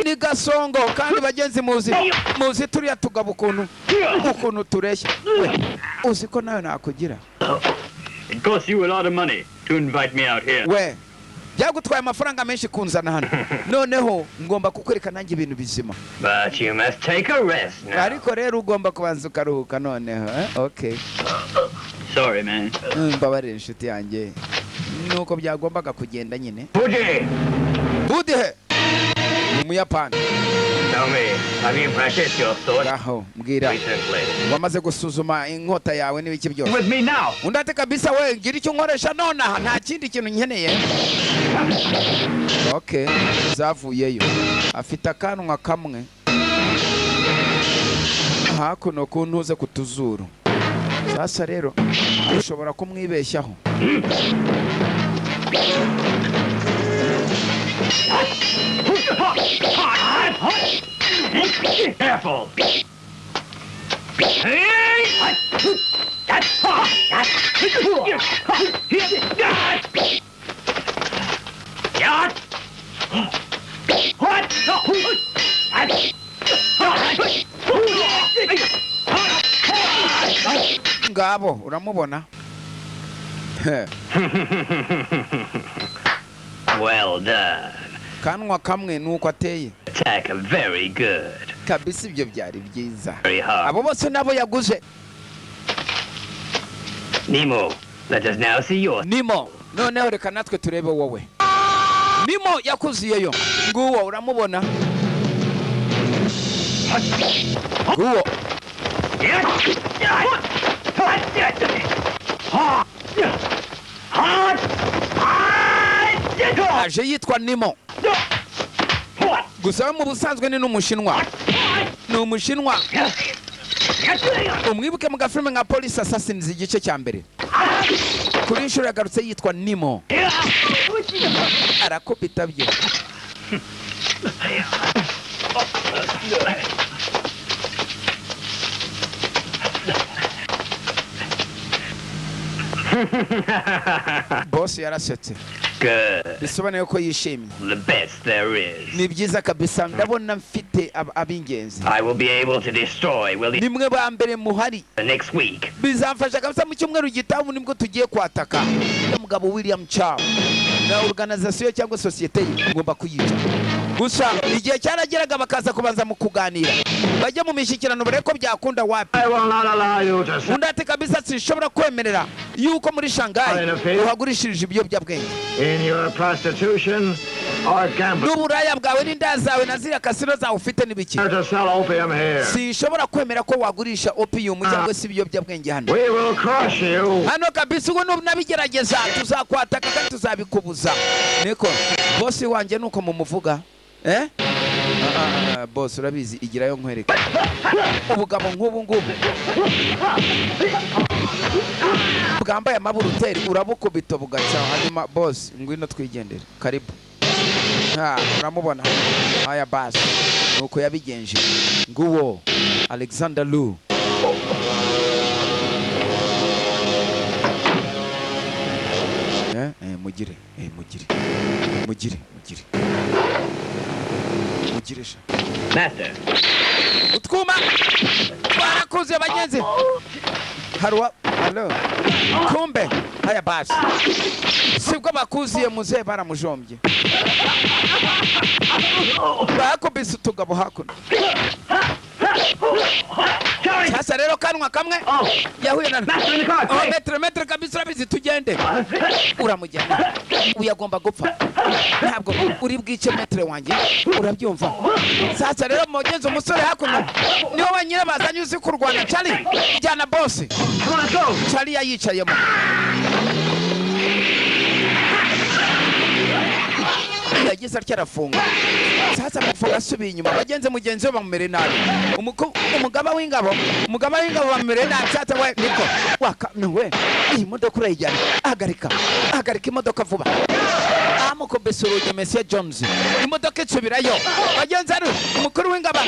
Ni gasongo kandi bagenzi, muzi turiya tugabo ukuntu tureshya. We, uzi ko nawe nakugira? It costs you a lot of money to invite me out here. We, byagutwaye amafaranga menshi kunzana hano. Noneho ngomba kukwereka nanjye ibintu bizima. But you must take a rest now. Ariko rero ugomba kubanza ukaruhuka noneho, eh? Okay. Sorry, man. Mbabarire inshuti yanjye, nuko byagombaga kugenda nyine. Fuji, Budihe ni Umuyapani. tell me, have you practiced your sword Ngaho mbwira, recently? wamaze gusuzuma inkota yawe n'ibiki byose? With me now. Undi ati: "Kabisa we, ngira icyo nkoresha nonaha, nta kindi kintu nkeneye." Okay, zavuyeyo. Afite akanwa kamwe hakuno ku ntuze ku tuzuru. Sasa rero ushobora kumwibeshyaho. Careful. Ngabo, uramubona? He, Well done. kanwa kamwe nuko ateye. Attack very good. Kabisa ibyo byari byiza. Very hard. Abo bose nabo yaguze. Nemo, let us now see your Nimo, noneho reka natwe turebe wowe. Nimo yakuziyeyo. Nguwo, uramubona? Nguwo. Aje yitwa Nimo, gusa we mu busanzwe ni n'Umushinwa, ni Umushinwa. Umwibuke mu gafilime nka Police Assassins igice cya mbere. Kuri inshuro yagarutse yitwa Nimo, arakubita bye. Boss yarasetse. Good. Bisobanuye ko yishimye. The best there is. Ni byiza kabisa, ndabona mfite ab'ingenzi. I will be able to destroy William Nimwe ba mbere muhari. next week. Bizamfasha kabisa, mu cyumweru gitaha ubu nibwo tugiye kwataka uriya mugabo William Chow na organisation cyangwa sosiyete ye, ngomba kuyica. Gusa igihe cyarageraga bakaza kubanza mu kuganira, bajya mu mishyikirano barebe ko byakunda. Wapi. I will not allow you to sell Undi ati kabisa sinshobora kwemerera yuko muri Shanghai uhagurishirije ibiyobyabwenge in your prostitution or gambling. n'uburaya bwawe n'inda zawe na ziriya kasino zawe ufite n'ibiki. To sell opium here. Sinshobora kwemera ko wagurisha opium cyangwa se ibiyobyabwenge hano. We will crush you. Hano kabisa ubu nabigerageza tuzakwataka kandi tuzabikubuza. Niko bosi wanjye, nuko mumuvuga, eh. Ah, ah, boss, urabizi, igirayo nkwereke ubugabo nk'ubu ngubu bwambaye amaburuteri, urabukubita bugaca. Hanyuma boss, ngwino twigendere, karibu. Ha, uramubona aya basi nuko yabigenje. Nguwo Alexander Lu. Mugire, mugire, mugire, mugire, mugire sha. Master. Utwuma twarakuze bagenzi. Haruwa halo, kumbe haya basi sibwo bakuziye. Muzehe baramujombye, bakubise utugabo hakuno. Sasa rero kanwa kamwe yahuye na Master in the car, Oh, quick! maître, maître, kabisa urabizi, tugende. Uramujyana, uyu agomba gupfa. Ntabwo uri bwice maître wanjye, urabyumva? Sasa rero mugenzi, umusore hakuno niwe wenyine bazanye uzi kurwana. Charlie, jyana boss. Come on, let's go! Charlie yayicayemo. Yagize atya arafunga. Sasa amafunga asubiye inyuma bagenze, mugenzi we bamumere nabi. Umugaba w'ingabo bamumere nabi. Sasa we niko waka we, iyi modoka urayijyana? Hagarika, hagarika imodoka vuba. Amukubise urugi Monsieur Jones, imodoka isubirayo. Bagenzi, ari umukuru w'ingabo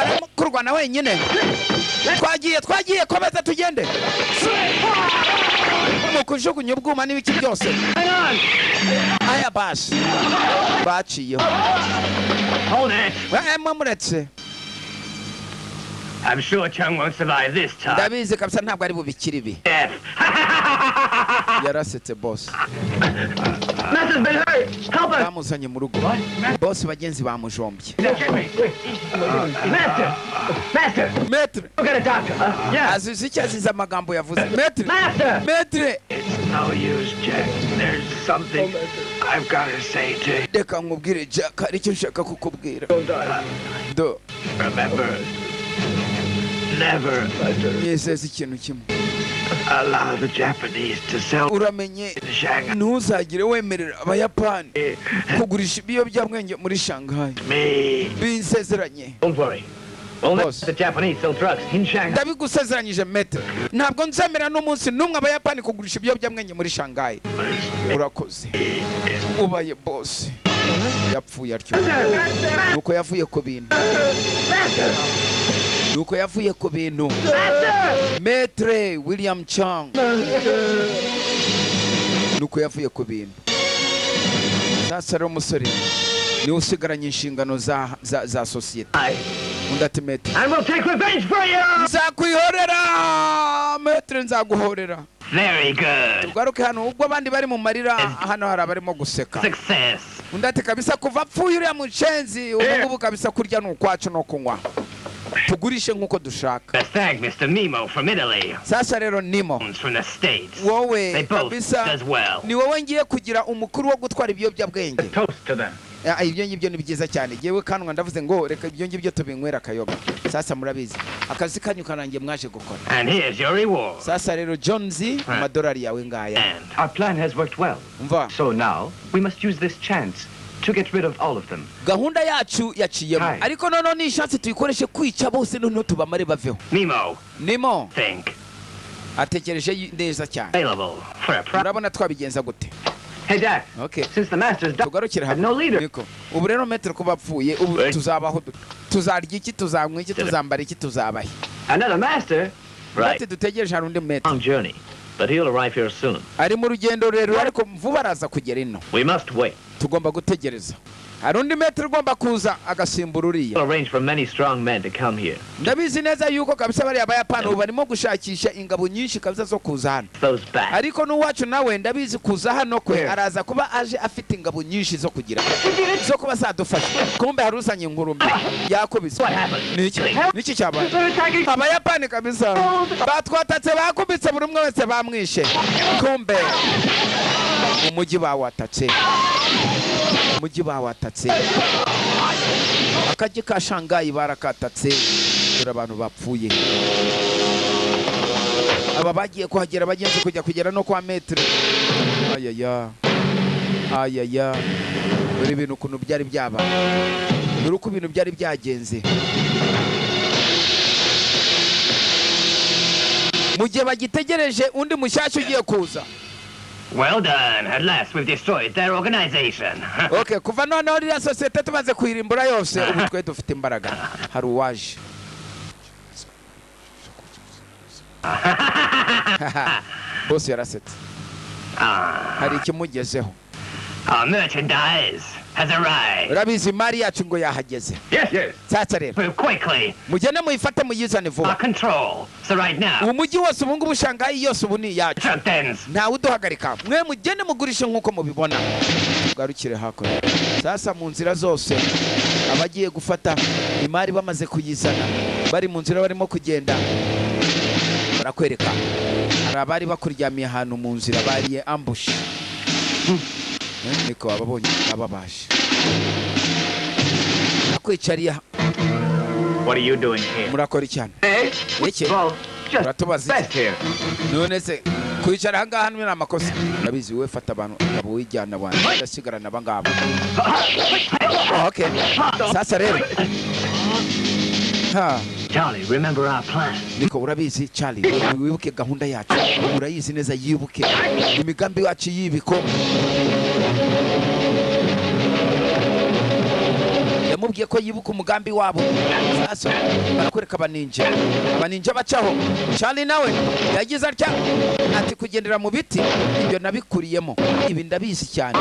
arimo kurwana wenyine. Twagiye, twagiye, komeza tugende. Mu kujugunya ubwuma n'ibiki byose. Hang on! Aya basi baciyeho. Hold it! Mwe muretse. I'm sure Chung won't survive this time. Ndabizi kabisa ntabwo ari bubikire ibi. Death. Yarasetse boss. Master's been hurt! Help us! Bamuzanye mu rugo boss, bagenzi bamujombye. Master! Master! Maître. Go get a doctor. Yeah. Azize icyo azize, amagambo yavuze, maître. Master! Maître. It's no use, Jack. There's something I've got to say to you. Reka nkubwire, Jack, hari icyo nshaka kukubwira do. Remember, never Nyizeza ikintu kimwe. allow the Japanese to sell Uramenye in Shanghai. ntuzagire wemerera Abayapani kugurisha ibiyobyabwenge muri Shanghai. Me. Binsezeranye. Don't worry. We'll never Boss. let the Japanese sell drugs in Shanghai. Ndabigusezeranyije, maître, ntabwo nzemera n'umunsi n'umwe Abayapani kugurisha ibiyobyabwenge muri Shanghai. Urakoze, ubaye boss. Yapfuye atyo, nuko yavuye ku bintu, nuko yavuye ku bintu. Maître William Chang, nuko yavuye ku bintu. Sasa rero umusore niwe usigaranye inshingano za sosiyete. Undi ati maître, And we'll take revenge for you! Nzakwihorera, maître, nzaguhorera. Very good. Tugaruke hano, ubwo abandi bari mu marira, hano hari abarimo guseka. Success. Undi ati kabisa kuva apfuye uriya mushenzi, ubu ngubu kabisa kurya ni ukwacu no kunywa, tugurishe nk'uko dushaka. Let's thank Mr. Nemo from Italy. Sasa rero Nimo, From the States. wowe They both kabisa does well. ni wowe ngiye kugira umukuru wo gutwara ibiyobyabwenge. Toast to them. Ah, ibyo ngibyo ni byiza cyane. Yewe kanwa ndavuze ngo reka ibyo ngibyo tubinywera akayoga. Sasa murabizi akazi kanyu karangiye mwaje gukora. And here's your reward. Sasa rero Jones, amadolari yawe ngaya. And Our plan has worked well. Umva. So now we must use this chance to get rid of all of them. Gahunda yacu yaciyemo, Hi. ariko noneho ni ishatse tuyikoreshe kwica bose, noneho tubamare baveho. Nemo, Nimo think. atekereje neza cyane. Available for a price. Murabona twabigenza gute? Hey, Jack. Okay. Since the master's died, Tugarukire hamwe. no leader. Niko. Ubu rero maître kuba apfuye, ubu tuzabaho dute? Tuzarya iki? Tuzanywa iki? Tuzambara iki? Tuzabahe? Another master? Right. Ati dutegereje, hari undi maître. Long journey. But he'll arrive here soon. Ari mu rugendo rurerure, ariko vuba araza kugera ino. We must wait. Tugomba gutegereza, hari undi maître ugomba kuza agasimbura uriya. We'll arrange for many strong men to come here. Ndabizi neza yuko kabisa bariya Bayapani ubu barimo gushakisha ingabo nyinshi kabisa zo kuza hano. Those back. Ariko n'uwacu nawe ndabizi kuza hano kwe araza kuba aje afite ingabo nyinshi zo kugira zo kuba zadufasha. Kumbe hari uzanye inkuru mbi, yakubise. Niki niki cyabaye? Abayapani kabisa batwatatse, bakubitse buri umwe wese, bamwishe. Kumbe umujyi bawatatse, umujyi bawatatse, akajyi ka Shangayi barakatatse. Dore abantu bapfuye. Aba bagiye kuhagera, bagenzi kujya kugera no kwa maître. Ayaya, ayaya, dore ibintu ukuntu byari byaba, dore uko ibintu byari byagenze. Mu gihe bagitegereje undi mushyashya ugiye kuza. Well done. At last we've destroyed their organization. Okay, kuva noneho ririya sosiyete tumaze kuyirimbura yose, ubu twe dufite imbaraga. Hari uwaje. Bose yarasetse, hari ikimugezeho. Our merchandise has arrived. Urabizi, imari yacu ngo yahageze. Yes. Sasa rero Move quickly. mugende muyifate, muyizane vuba. Our control. So right now, Umujyi wose ubu ngubu, Shangayi yose ubu ni iyacu. Trump ends. Ntawe uduhagarika, mwe mugende mugurishe nk'uko mubibona. Tugarukire hakurya sasa. Mu nzira zose abagiye gufata imari bamaze kuyizana, bari mu nzira barimo kugenda, barakwereka hari abari bakuryamiye ahantu mu nzira, bariye ambush. Niko ababonye ababashe akwicariye. What are you doing here? Murakora icyane iki? Well, just Uratubaza iki? best here. None se kwicara ahangaha hano ni amakosa? Urabizi, wowe fata abantu ukaba wijyana, abantu udasigarana abangaba. Okay, sasa rero ha. Charlie, remember our plan. Niko urabizi Charlie, wibuke gahunda yacu, urayizi neza. Yibuke imigambi yacu y'ibiko. Yamubwiye ko yibuka umugambi wabo. Sasa barakwereka abaninja, abaninja bacaho. Charlie nawe yagize atya ati: "Kugendera mu biti ibyo nabikuriyemo, ibi ndabizi cyane."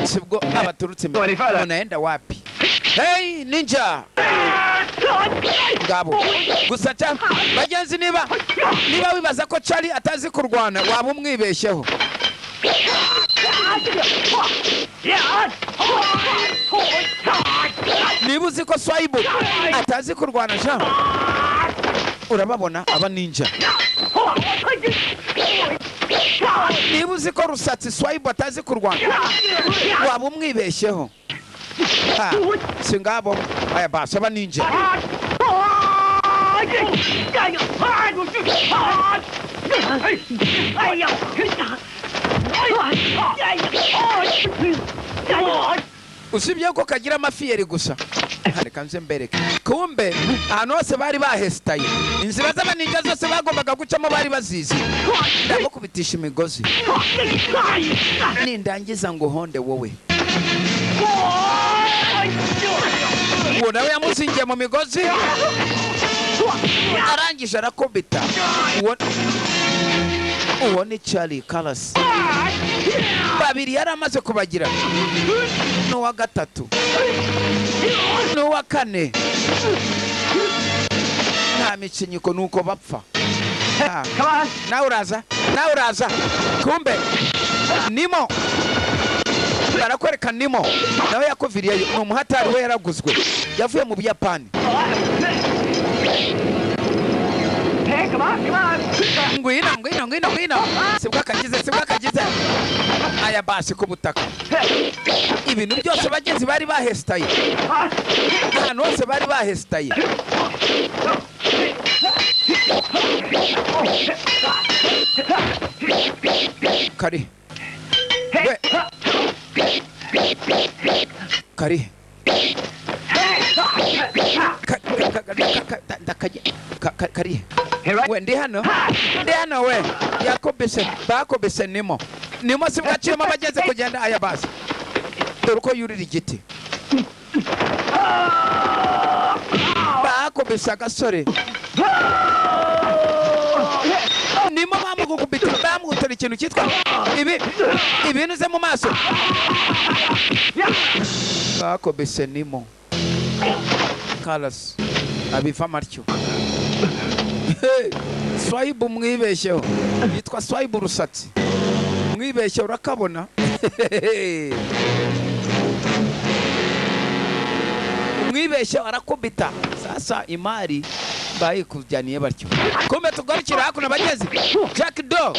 Sibwo abaturutse imbere, unaenda wapi? Hey ninja, ngabo gusa ca bagenzi. Niba wibaza ko Charlie atazi kurwana, waba umwibeshyeho. Niba uzi ko Swayibu atazi kurwana ja, urababona aba ninja. Niba uzi ko Rusatsi Swayibu atazi kurwana, waba umwibeshyeho. Ha, si ngabo aya basi aba ninja. Usibye ko kagira amafiyeri gusa, reka nze mbereke. Kumbe ahantu hose bari bahesitaye, inzira z'abaninja zose bagombaga gucamo bari bazizi. Ndamukubitisha imigozi, nindangiza ngo honde wowe. Uwo nawe yamuzingiye mu migozi, arangije arakubita. Uwo ni Charlie Karasi. Babiri yari amaze kubagira, n'uwa gatatu n'uwa kane, nta mikinyiko, nuko bapfa. Come on. Nawe uraza, nawe uraza. Kumbe Nimo, barakwereka Nimo nawe yakuviriyeyo, ni umuhatari we, yaraguzwe, yavuye mu Buyapani. Hey, come on, come on. Ngwino, ngwino, ngwino, ngwino. Sibwo akagize, sibwo akagize aya basi ku butaka. Ibintu byose bagenzi bari bahesitaye, ahantu hose bari bahesitaye. Kari we, kari kari we, ndi hano, ndi hano we. Yakubise, bakubise Nimo. Nimo sibwo aciyemo, bageze kugenda aya basi. Dore uko yurira igiti, bakubise agasore. Nimo bamugukubita, bamutera ikintu cyitwa ibi ibintu ze mu maso. Bakobese Nimo Kalas abiva matyo. Swaibu mwibeshyeho, yitwa Swaibu Rusatsi, mwibeshye urakabona. Mwibeshye arakubita. Sasa imari bayikujyaniye batyo. Kumbe tugarukira hakuno bageze Jack Do.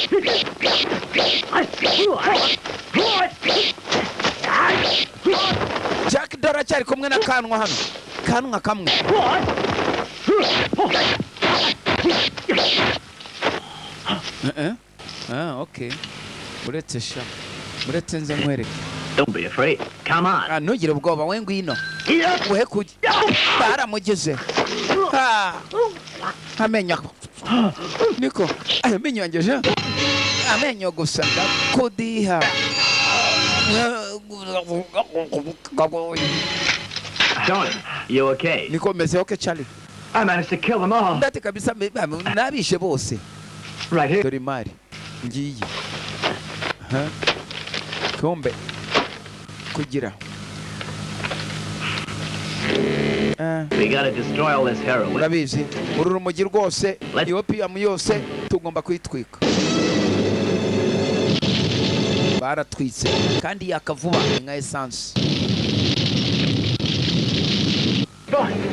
Jack Do aracyari kumwe na Kanwa hano, Kanwa kamwe. Okay. Uretse sha, uretse nze nkwereke. Don't be afraid. Come on. Ntugire ubwoba, we ngwino. Uhe kujya. Baramugeze. Amenyo. Niko, amenyo yanjye. Amenyo gusa ndakudiha. Johnny, you okay? Niko meze okay, Charlie. I managed to kill them all. Ndati kabisa nabishe bose. Right here. Dore imari. Ngiye. Kumbe kugira. We gotta destroy all this heroin. Urabizi uru rumogi rwose, opium yose tugomba kuyitwika. Baratwitse kandi yakavuba nka essence.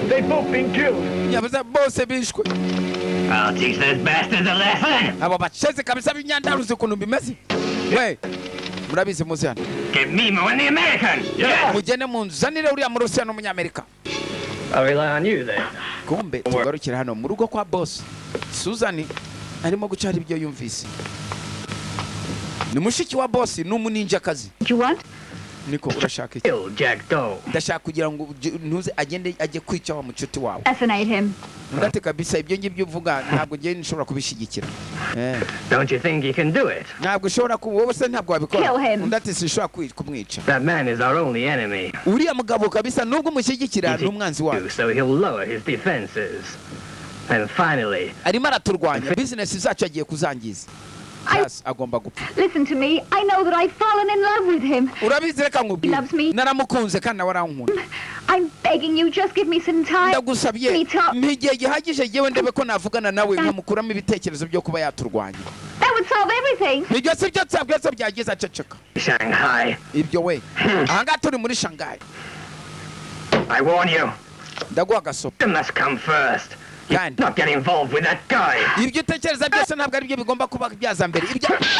They both been killed. Yabuze bose bishwe. I'll teach those bastards a lesson. Abo baceze kabisa b'inyandaruzi ukuntu bimeze. We murabizi muzi hano. Give me more than the American. Yeah. Mugende munzanire uriya Murusiya n'Umunyamerika. I rely on you then. Kumbe tugarukira hano mu rugo kwa boss. Susan arimo gucara ibyo yumvise. Ni mushiki wa boss, ni umuninja kazi. You want? Niko urashaka iki? Jack Doe. Ndashaka kugira ngo ntuze agende ajye kwica wa mucuti wawe. Assassinate him. Ndate kabisa ibyo ngibyo uvuga ntabwo ngiye nshobora kubishigikira. Don't you think you can do it? Ntabwo ushobora ku wowe se ntabwo wabikora. Ndate sinshobora kumwica. That man is our only enemy. Uriya mugabo kabisa nubwo umushyigikira ni umwanzi wawe. So he'll lower his defenses. And finally, arimo araturwanya, business zacu agiye kuzangiza. Yes, agomba gupfa. Listen to me. I know that I've fallen in love with him. Urabizi reka nkubwire. Naramukunze kandi nawe arankunda. I'm begging you, just give me some time. Ndagusabye igihe gihagije yewe ndebe ko navugana nawe nkamukuramo ibitekerezo byo kuba yaturwanya. That would solve everything. Ibyo si byo byose byagize aceceka. Shanghai. Ibyo we. Aha ngaha turi muri Shanghai. I warn you. Ndaguha agasopo. You must come first. Not get involved with that guy. Ibyo utekereza byose ntabwo ari byo bigomba kuba byaza mbere.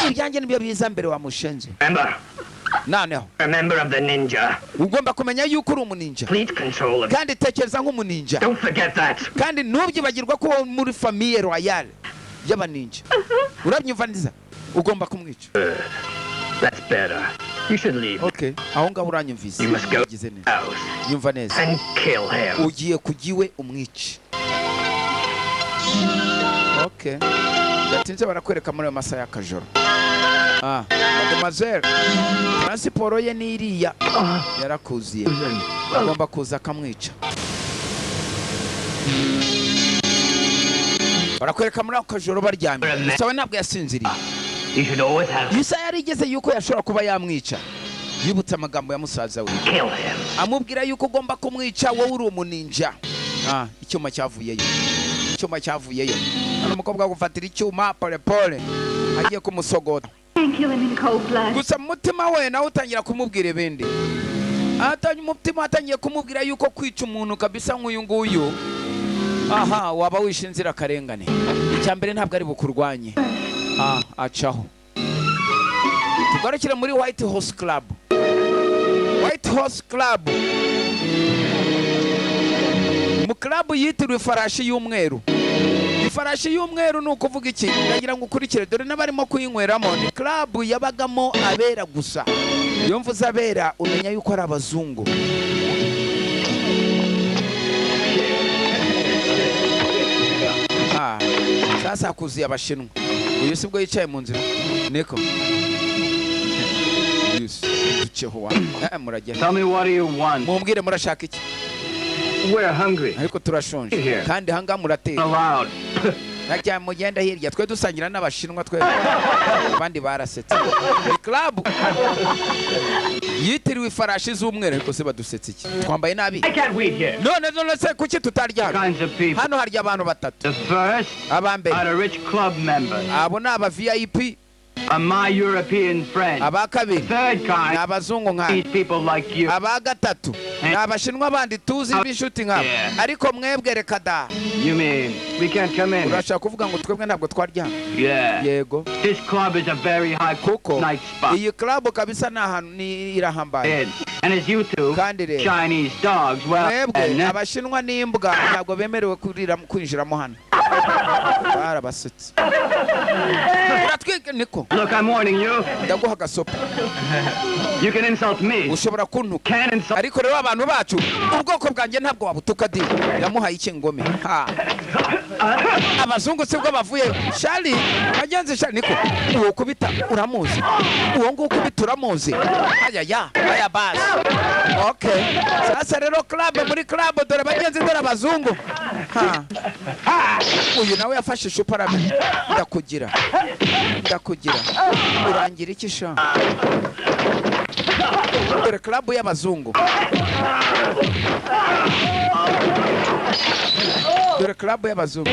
Ibyanjye nibyo biza mbere wa mushenzi. Remember. Noneho. A member of the ninja. Ugomba kumenya yuko uri umuninja. Complete control of. Kandi tekereza nk'umuninja. Don't forget that. Kandi ntubyibagirwa ko muri famille royale y'abaninja. Urabyumva neza? Ugomba kumwica. That's better. You should leave. Okay. Aho ngaho uranyumvise. You must go. Nyumva neza. And kill him. Ugiye kugiwe umwice. Okay. Yatinze barakwereka muri ayo masaha y'akajoro. Mademoiselle, transport ye ni iriya yarakuziye. Agomba kuza akamwica. Barakwereka muri ako kajoro baryamye. Gusa we ntabwo yasinziriye. Isa yarigeze yuko yashobora kuba yamwica. Yibutse amagambo ya musaza we. Amubwira yuko ugomba kumwica wowe uri umuninja. Icyuma cyavuyeyo. Icyuma cyavuyeyo. Hano umukobwa gufatira icyuma pole pole agiye kumusogota. Gusa mutima we nawe utangira kumubwira ibindi. Umutima atangiye kumubwira yuko kwica umuntu kabisa nk'uyu nguyu, aha waba wishe inzira karengane. Icya mbere ntabwo ari bukurwanye. Acaho. Tugarukire muri White Horse Club. White Horse Club. Mu club yitiriwe ifarashi y'umweru. Ifarashi y'umweru ni ukuvuga iki? Ndagira ngo ukurikire dore n'abarimo kuyinyweramo. Ni club yabagamo abera gusa. Iyo mvuze abera umenya yuko ari abazungu. Sasa kuzuye abashinwa. Uyu sibwo yicaye mu nzira. Niko. Duceho wa. Muragenda. Tell me what do you want? Mumbwire murashaka iki? We're hungry. Ariko turashonje. Kandi hanga murateka. Allowed. Najya mugenda hirya, twe dusangira n'Abashinwa twe. Abandi barasetse. Ni club yitiriwe ifarashi z'umweru, ariko se badusetse iki? Twambaye nabi. I can't wait here. None se kuki tutarya hano? Kinds of people. Hano harya abantu batatu. The first Abambere, are the rich club members, abo ni aba VIP. are my European friends. Aba kabiri Third ni kind, abazungu nka. these people like you. Aba gatatu ni Abashinwa bandi tuzi b'inshuti nkabo. Yeah. Ariko mwebwe, reka da. You mean we can't come in? Urashaka kuvuga ngo twebwe ntabwo twarya hano? Yeah. Yego. This club is a very high Kuko night spot. iyi club kabisa ni ahantu ni irahambaye. In. And as you two, Kandi rero Chinese dogs, well, mwebwe and Abashinwa n'imbwa ntabwo bemerewe kwinjiramo hano. Barabasetse. Uratwika niko. Look, I'm warning you. Ndaguha agasopo. You can insult me. Ushobora kuntuka, Can insult. ariko rero abantu bacu, ubwoko bwanjye, ntabwo wabutuka di. Yamuhaye iki ngome? Ha, abazungu sibwo bavuye. Shari bagenzi, shari niko. Uwo kubita uramuzi? Uwo nguwo ukubita uramuzi? Aya ya aya basi. Okay, sasa rero club, muri club dore bagenzi, dore abazungu. Ha, uyu nawe yafashe icupa aramena. Ndakugira, ndakugira, urangira iki sha? Dore club y'abazungu, dore club y'abazungu.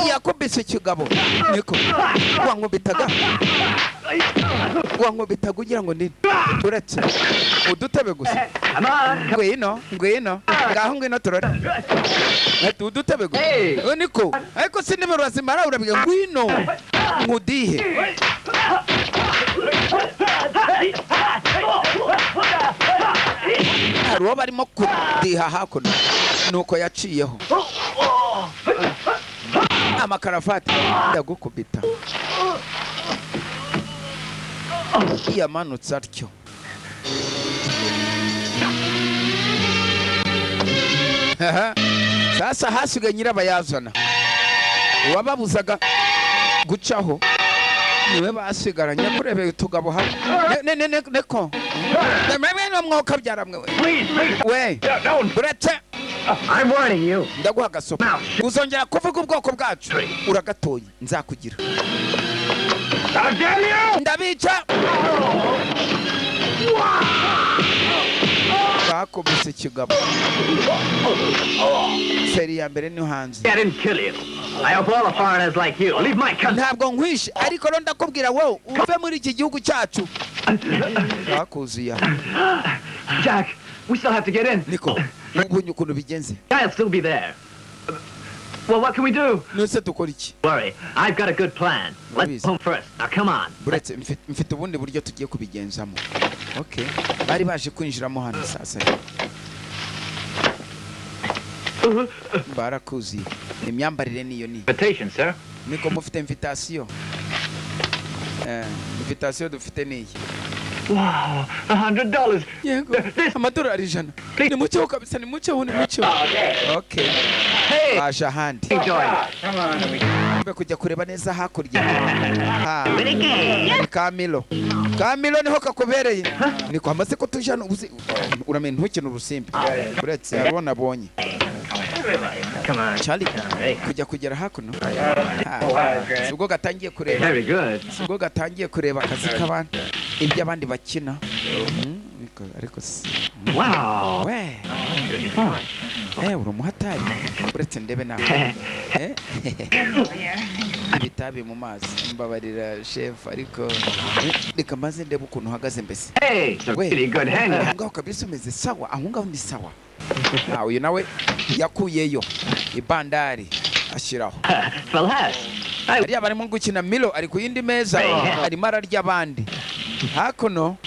Yakubise ikigabo. Niko wankubitaga, wankubitaga ugira ngo nini? Uretse udutebe gusa. Come on. Ngwino, ngwino ngaho, ngwino turore. Ati udutebe gusa. Hey. Eh, niko ariko sinime urazimara urabiga. Ngwino nkudihe. Hari uwo barimo kudiha hakuno, nuko yaciyeho amakaravati. Ndagukubita. Yamanutse atyo. Aha. Sasa hasigaye nyirabayazana, uwababuzaga gucaho niwe basigaranye. Kurebeye utugabo hamwe. Neko nemwe mwuka byaramwe we. Please, please. We. Don't. Uretse. I'm warning you. Ndaguha agasopo. Uzongera kuvuga ubwoko bwacu, uragatoye, nzakugira. I'll damn you! Ndabica. Bakubise ikigabo. Feri ya mbere ni hanze. I didn't kill you. I hope all the foreigners like you leave my country. Ntabwo nkwishe, ariko rero ndakubwira wowe uve muri iki gihugu cyacu. Bakuzuye aha. Jack, we still have to get in. Niko ubonye ukuntu bigenze. I'll still be there. Well, what can we do? None dukora iki? Worry, I've got a good plan. Let's Please. go home first. Now come on. Buretse, mfite ubundi buryo tugiye kubigenzamo. Okay, bari baje kwinjiramo hano. Sasa barakuziye, imyambarire niyo ni Invitation, sir. Niko mufite invitation? Invitation dufite niyi. Wow, $100. Yego, amadolari 100. Ni mucyeho kabisa, ni mucyeho, ni mucyeho. Okay. Hey, Baje ahandi. enjoy. Mbe kujya kureba neza hakurya. Ha. Ni Kamilo, Kamilo niho kakubereye. Niko amaze ko tuje hano uzi uramenye ntukine urusimbi. Uretse hariho nabonye. Come on. Charlie kujya kugera hakuno. Ha. Si ubwo gatangiye kureba. Very good. Si ubwo gatangiye kureba akazi k'abandi, ibyo abandi bakina. Ariko si Wow. we uri umuhatari. Uretse ndebe nawe. Ibitabi mu mazi. Mbabarira chef, ariko reka maze ndebe ukuntu uhagaze mbese. Hey, it's a Wait. really good hang. Aho ngaho kabisa umeze sawa, aho ngaho ni sawa. Ah, uyu nawe yakuyeyo ibandari ashyiraho. Celeste. I Hariya barimo gukina. Milo ari ku yindi meza, arimo ararya abandi hakuno.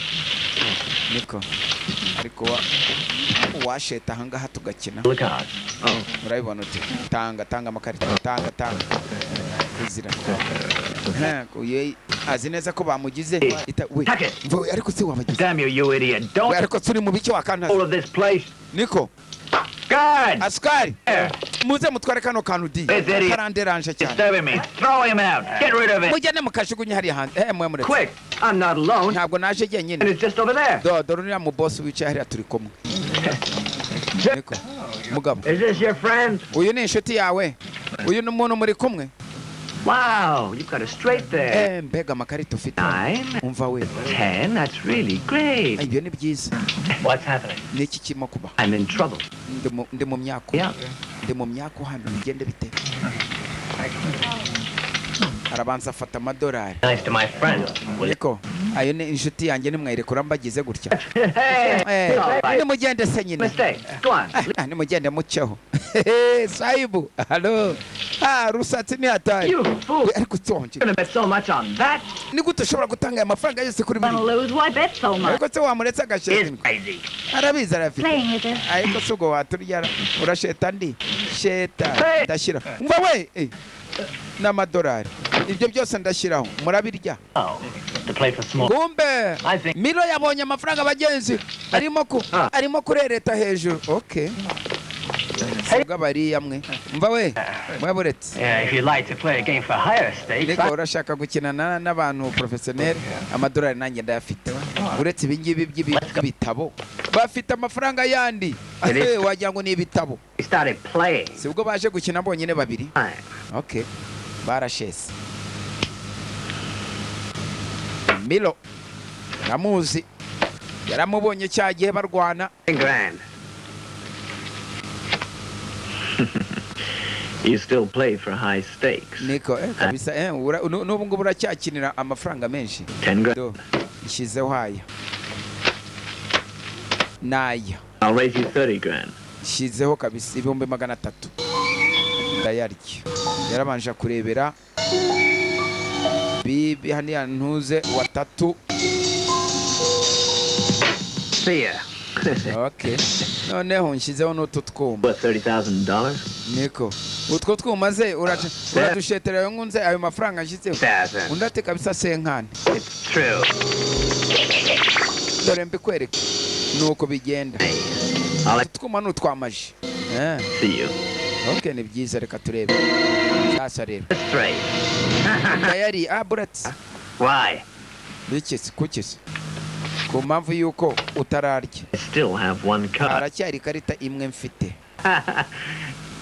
Niko ariko washeta ahangaha tugakina. Look out. Oh. Urabibona ute? Tanga, tanga amakarita, tanga, tanga kuzira. Ha, uyu azi neza ko bamugize we. Tuck it. Mva we, ariko se wabagize? Damn you, you idiot. We, Don't ariko turi mu biki wakantaza? all of this place. Niko. Guard! Asikari. Here. Muze mutware kano kantu di. This idiot. Karanderanje cyane. Disturbing me. Throw him out. Get rid of it. Mujyane mukajugunye hariya hanze. Mwe muretse. Quick, I'm not alone, Ntabwo naje and jyenyine. it's just over there. Dore uriya mu boss wicaye hariya turi kumwe. Niko mugabo. Is this your friend? Uyu ni inshuti yawe? Uyu ni umuntu muri kumwe? Wow, you've got a straight there. Eh, mbega amakarita ufite! 9, Umva we. 10, that's really great. Ibyo ni byiza. What's happening? Ni iki kirimo kuba? I'm in trouble. Ndi mu myako. Yeah. Ndi mu myako hano, bigende bite? Arabanza afata amadolari. Nice to my friend. Will Niko, ayo ni inshuti yanjye, nimwayirekura mbagize gutya. Hey! Eh, nimugende se nyine. Mistake. Go on. Ah, nimugende muceho. Saibu, halo, ah, Rusatsi ni hatari. You fool. We, ariko utonje. You're gonna bet so much on that. Ni gute ushobora gutanga aya mafaranga yose kuri Wanna buri? lose? Why bet so much? Ariko se wamuretse Is agasheta? crazy. Arabizi, arafite. Playing with us. Ariko se ubwo waturya urasheta ndi sheta? Hey! Ndashyira, umva we, n'amadolari ibyo byose ndashyiraho, murabirya. Oh, to play for small. Kumbe I think- Milo yabonye amafaranga abagenzi arimo ku arimo kurereta hejuru. Okay, ubwo abariya mwe, mva we, mwaburetse. Yeah, if you'd like to play a game for higher stakes, Niko, urashaka gukina n'abantu professionnel? Amadolari nanjye ndayafite, uretse ibingibi by'ibitabo bafite amafaranga yandi. Wagira ngo ni ibitabo. We started playing. Si ubwo baje gukina bonyine babiri. Okay, barashese. Milo aramuzi, yaramubonye cya gihe barwana. Grand. You still play for high stakes. Niko, kabisa, n'ubu ngubu uracyakinira amafaranga menshi. 10 grand. Do nshyizeho aya n'aya. I'll raise you 30 grand. Nshyizeho kabisa 300,000, ndayarya. Yarabanje kurebera bibi haniya ntuze watatu. See ya. Okay, noneho nshyizeho n'utu twuma. Worth $30,000? Niko, utwo twuma ze uradushetera ayo nkunze, ayo mafaranga nshyizeho? Thousand. Undi ati kabisa cinquante. It's true. Dore mbikwereke nuko bigenda. I'll Utu twuma ni utwamaji. See you. Okay, ni byiza, reka turebe sasa rero. That's straight. Ndayari, ah, buretse. Why? Bikisi kukisi ku mpamvu y'uko utararya. I still have one card. Haracyari ikarita imwe mfite.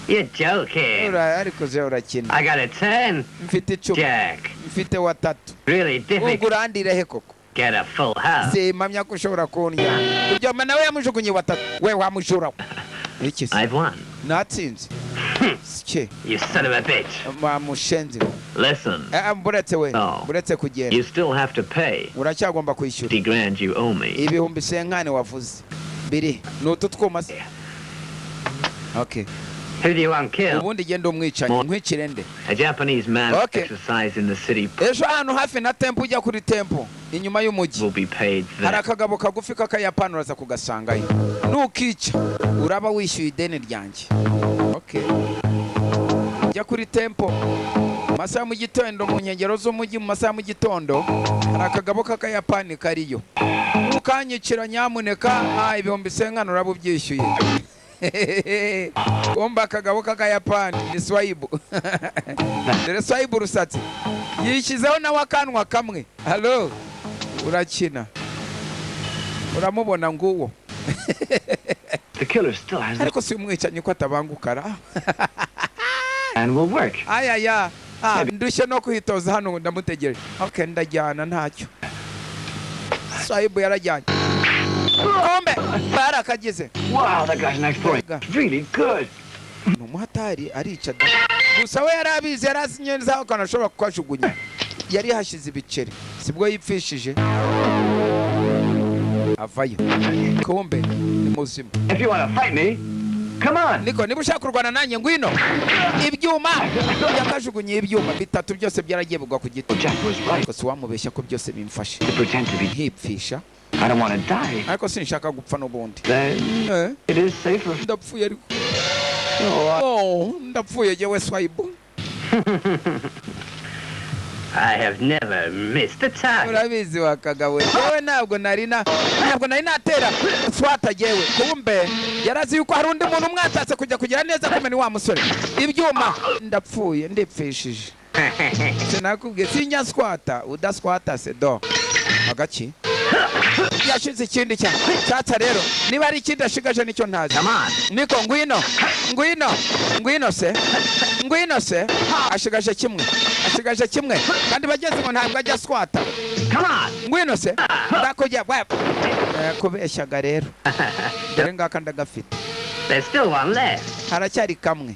You're joking. Ariko je urakina. I got a 10. Mfite 10. Jack. Mfite watatu. Really difficult. Ubwo urandire he koko? Get a full house. Simpamya ko ushobora kundya kuryama. Nawe yamujugunye watatu we, wamujura we iki se? I've won. Natsinze ke. You son of a bitch. Wamushenzi. Listen, Buretse we. No. Buretse kugenda. you still have to pay Uracyagomba kwishyura 50 grand you owe me. 50,000 wavuze biri ni utu twuma se? Okay. Who do you want killed? Ubundi genda umwicanyi, nkwicire nde? A Japanese man Okay. exercise in the city Ejo ahantu hafi na temple, ujya kuri temple inyuma y'umujyi, will be paid hari then. akagabo kagufi k'akayapani, uraza kugasangayo. Nukica uraba wishyuye ideni ryanjye. Okay, jya kuri temple mu masaha ya mu gitondo, mu nkengero z'umujyi, mu masaha ya mu gitondo, hari akagabo k'akayapani kariyo. Nukanyicira nyamuneka, 50,000 uraba ubyishyuye. Kumba akagabo k'akayapani ni Swayibu. Dore Swayibu Rusatsi yishyizeho nawe akanwa kamwe. Halo, urakina, uramubona nguwo. The killer still has the Ariko si umwicanyi ko atabangukara? And will work. Ayaya, ndushye no kwitoza hano, ndamutegereje. Okay, ndajyana ntacyo. Swayibu yarajyanye, kumbe barakagize. Wow, that guy's next point. Yeah. Really good. Ni umuhatari, arica da. Gusa we yari abizi, yari azi neza ko ashobora kukajugunya. Yari yahashize ibiceri, sibwo yipfishije avayo, kumbe ni muzima. If you want to fight me, come on. Niko, niba ushaka kurwana nanjye, ngwino. Ibyuma yakajugunye, ibyuma bitatu byose byaragiye bigwa ku giti. Jack was right Ariko si wamubeshya ko byose bimfashe to pretend to be. nkipfisha. I don't want to die. Ariko sinshaka gupfa n'ubundi. Then it is safer. Ndapfuye ariko. Oh, Oh, ndapfuye yewe Swayibu. I have never missed a target. Urabizi wa kagabo, yewe ntabwo nari natera swata yewe. Kumbe yarazi yuko hari undi muntu umwatatse kujya kugira neza, kumbe ni wa musore. Ibyuma, ndapfuye, ndipfishije. Sinakubwiye sinjya swata, udaswata se do agaki. Yashize ikindi cya cyatsa rero, niba ari ikindi ashigaje nicyo ntazi. Come on. Niko, ngwino, ngwino, ngwino se, ngwino se. Ashigaje kimwe, ashigaje kimwe, kandi bageze ngo ntabwo ajya swata. Come on. Ngwino se, ndakujya wa. Kubeshyaga rero, dore ngaka ndagafite. There's still one left. Haracyari kamwe.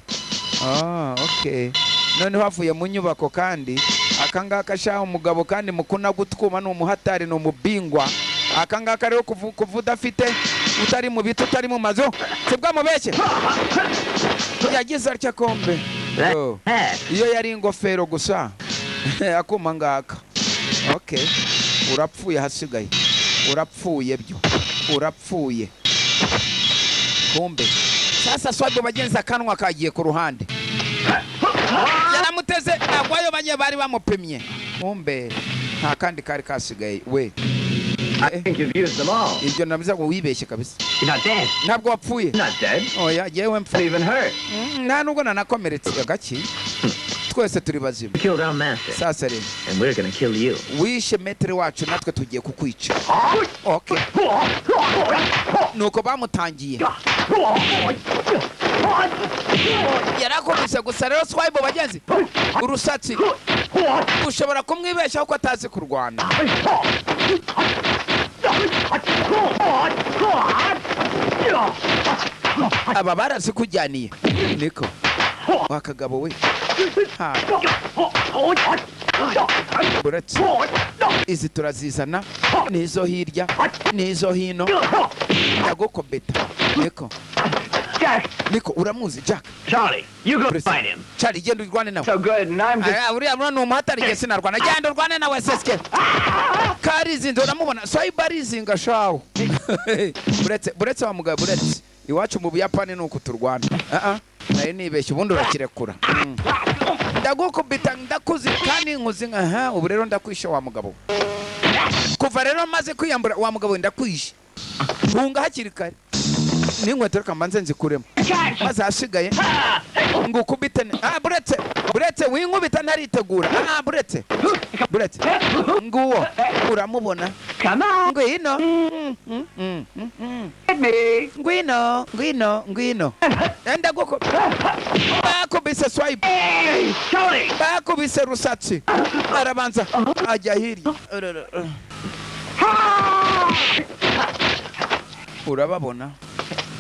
Ah, okay, noneho avuye mu nyubako. Kandi aka ngaka sha, umugabo kandi mukuna gutwuma, ni umuhatari, ni umubingwa. Aka ngaka rero, kuva udafite, utari mu biti, utari mu mazu, sibwo mubeshye. Yagize atya kombe. Oh. That. Iyo yari ingofero gusa, akuma ngaka. Okay, urapfuye, hasigaye urapfuye byo, urapfuye. Kumbe sasa swabyo bagenzi, akanwa kagiye ku ruhande, yaramuteze agwayo. Banye bari bamupimye, kumbe nta kandi kari kasigaye we. I think you've used them all. Ibyo nabiza ngo wibeshye kabisa. You're not dead. Ntabwo wapfuye. Not dead. Oya, yewe mpfa. Not even hurt. Nta nubwo nanakomeretse gaki, twese turi bazima. You killed our master, Sasa rero, and we're gonna kill you. wishe maître wacu, natwe tugiye kukwica. Okay, nuko bamutangiye, yarakubise gusa rero swayibo bagenzi, urusatsi ushobora kumwibeshaho ko atazi kurwana. Aba barazikujyaniye, niko wakagabo we. Ha. Buretse izi turazizana, n'izo hirya n'izo hino, ndagukobeta niko. Jack! Niko, uramuzi Jack? Charlie, you go Buretse. fight him. Charlie, genda urwane nawe. So good, and I'm just. Aya, uriya mwana ni umuhatari, igihe sinarwana, genda urwane nawe. Sesike karizinze, uramubona swayiba arizinga shawo. Buretse, buretse wa mugabo, buretse. Iwacu mu Buyapani ni uku turwana. Ah ah, nari nibeshye, ubundi urakirekura. Ndagukubita, ndakuzi kandi nkuzi nka aha. Ubu rero ndakwishe wa mugabo. Kuva rero maze kwiyambura wa mugabo we, ndakwishe, hunga hakiri kare n'inkweto reka mbanze nzikuremo, maze ahasigaye ngukubite. Ah, buretse, buretse, winkubita ntaritegura. Ah, buretse, buretse, nguwo uramubona. Come on! Ngwino. Hit me! Ngwino, ngwino, ngwino. Ndaguko bakubise swipe. Hey! Charlie! Bakubise rusatsi, arabanza ajya hirya, urababona.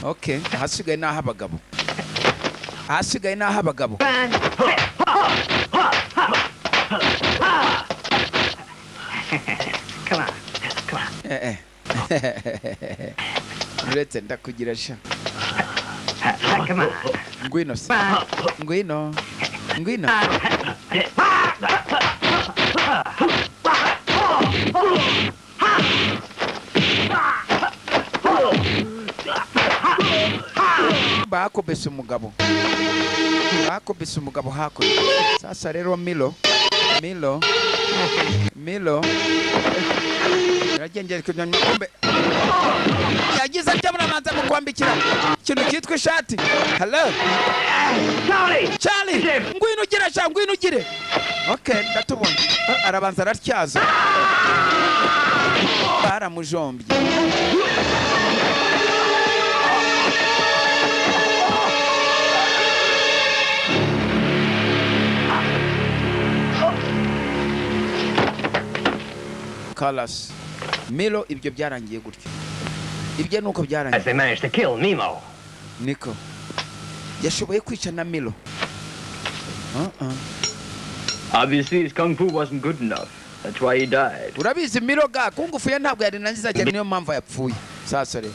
Okay, ahasigaye ni ah'abagabo, ahasigaye ni ah'abagabo. Come on. Come on. Eh eh, uretse ndakugira sha. Come on. Ngwino se, ngwino, ngwino. Bakubise umugabo, bakubise umugabo hakurya. Sasa rero Milo, Milo, Milo yaragengera kugira ngo kumbe yagize atya, murabanza mukwambikira ikintu cyitwa ishati. Hello. Charlie! Charlie, ngwino ugire sha, ngwino ugire. Okay, ndatubona. Arabanza aratyaza, baramujombye. Carlos Milo, ibyo byarangiye gutyo, ibyo nuko byarangiye. As they managed to kill Nemo. Niko yashoboye kwica na Milo. Uh-uh. Obviously, his kung fu wasn't good enough. That's why he died. Urabizi, Milo ga kung fu ye ntabwo yari na nziza cyane, niyo mpamvu yapfuye. Sasa rero,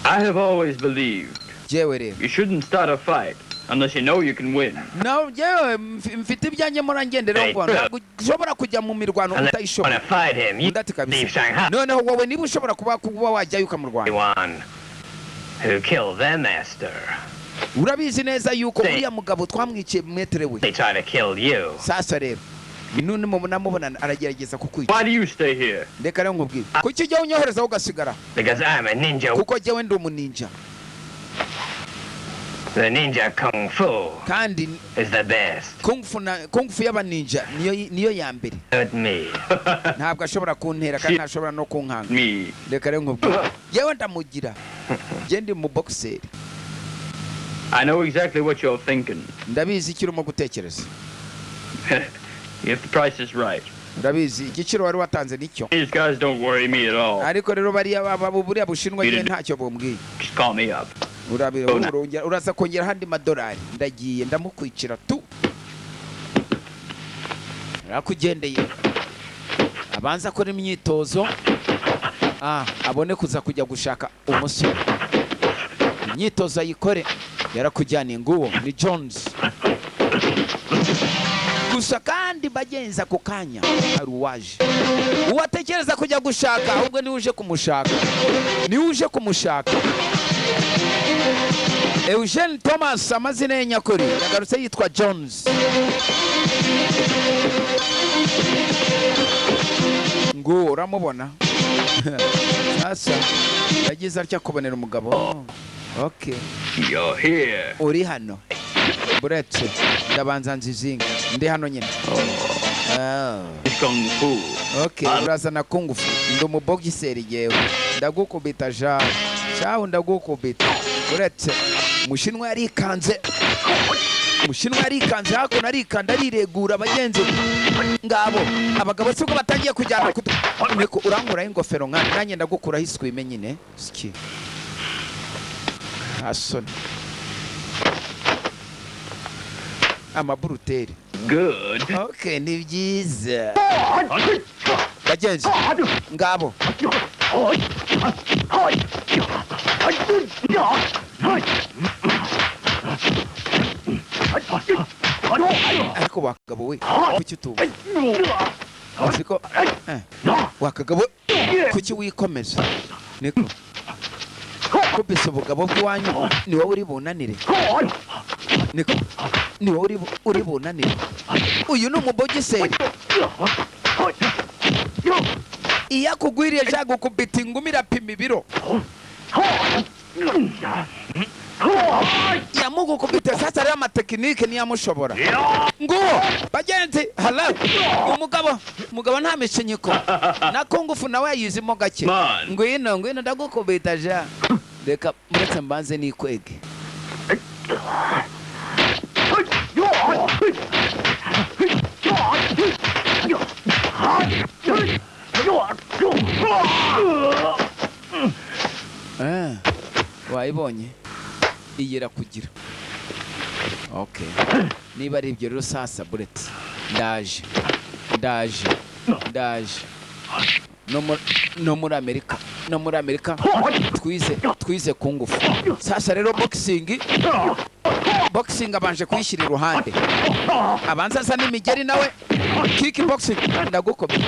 I have always believed jewe rero, you shouldn't start a fight unless you know you can win. No, jewe mfite ibyanjye murangenderaho ngo ntabwo ushobora kujya mu mirwano Unless you utayishobora. want to fight him, you Undi ati kabisa. leave Shanghai. Noneho wowe niba ushobora kuba wajyayo ukamurwanya. One who killed their master. Urabizi neza yuko uriya mugabo twamwiciye maître we. They try to kill you. Sasa rero, none mubona mubonana aragerageza kukwica. Why do you stay here? Reka rero nkubwire, kuki ujya unyoherezaho ugasigara? Because I'm a ninja. Kuko jyewe ndi umuninja. The ninja kung fu kandi is the best. Kung fu na kung fu y'abaninja niyo ya mbere. Hurt me. Ntabwo ashobora kuntera kandi ntashobora no kunkanga. Me. Reka rero nkubwire, yewe ndamugira, njye ndi mu boxer. I know exactly what you're thinking. Ndabizi icyo urimo gutekereza. If the price is right. Ndabizi igiciro wari watanze nicyo. These guys don't worry me at all. Ariko rero bariya baba buriya bushinwa njye ntacyo bumbwiye. Just call me up. Urabira uraza kongera handi madolari, ndagiye ndamukwicira tu. Rakugendeye abanza akora imyitozo, abone kuza kujya gushaka umusore. Imyitozo ayikore, yarakujyaniye nguwo ni Jones. Gusa kandi bagenza ku kanya hari uwaje. Uwatekereza kujya gushaka ahubwo niwe uje kumushaka. Niwe uje kumushaka. Eugene Thomas amazina ye nyakuri yagarutse yitwa Jones. Nguwo uramubona. Sasa yagize atya kubonera umugabo. Okay. You're here. Uri hano. Buretse ndabanza nzizinga. Ndi hano nyine. Kung fu. Okay, urazana kung fu. Ndi umubogiseri yewe. Ndagukubita ja. Shahu ndagukubita. Uretse umushinwa yarikanze. Umushinwa yarikanze hakuno arikanda ariregura abagenzi ngabo. Abagabo siko batangiye kujyana niko urankuraho ingofero nkana nanjye ndagukuraho iswime nyine. Ski. Asoni. Amaburuteri. Good. Okay, ni byiza. Bagenzi ngabo. Ariko wakagabo we kuki utuba? Uziko wakagabo kuki wikomeza? Niko kubise ubugabo bw'iwanyu ni wowe uri bunanire. Niko ni wowe uri bunanire. Uyu ni umubogiseri. Iyo akugwiriye ashaka gukubita ingumi irapima ibiro. Yamugukubita sasa rero amatekinike niyamushobora. Nguwo bagenzi hala umugabo nta mishinyiko na kungufu nawe yayizimo gake. Ngwino ngwino ndagukubita ja. Reka muretse mbanze nikwege. Wayibonye iyera kugira. Okay. Niba ari ibyo rero sasa bullet. Ndaje. Ndaje. Ndaje. No muri Amerika. No muri Amerika twize kungufu. Sasa rero boxing abanje kuyishyira iruhande. Abanza asa n'imigeri nawe kick boxing ndagukobye.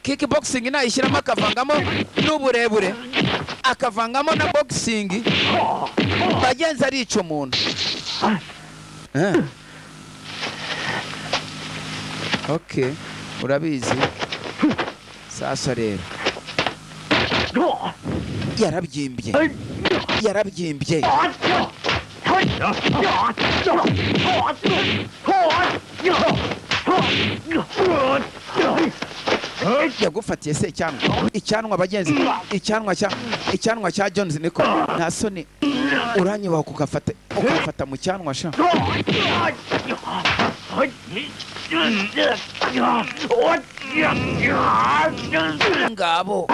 Kick boxing nayishyiramo akavangamo n'uburebure, akavangamo na boxing, bagenzi arica umuntu. Okay, urabizi. Sasa rero yarabyimbye. Yarabyimbye. Yagufatiye se icyanwa. Icyanwa bagenzi, icyanwa cya Jones niko. Nta soni uranyubaha ukafata mu cyanwa sha. Ngabo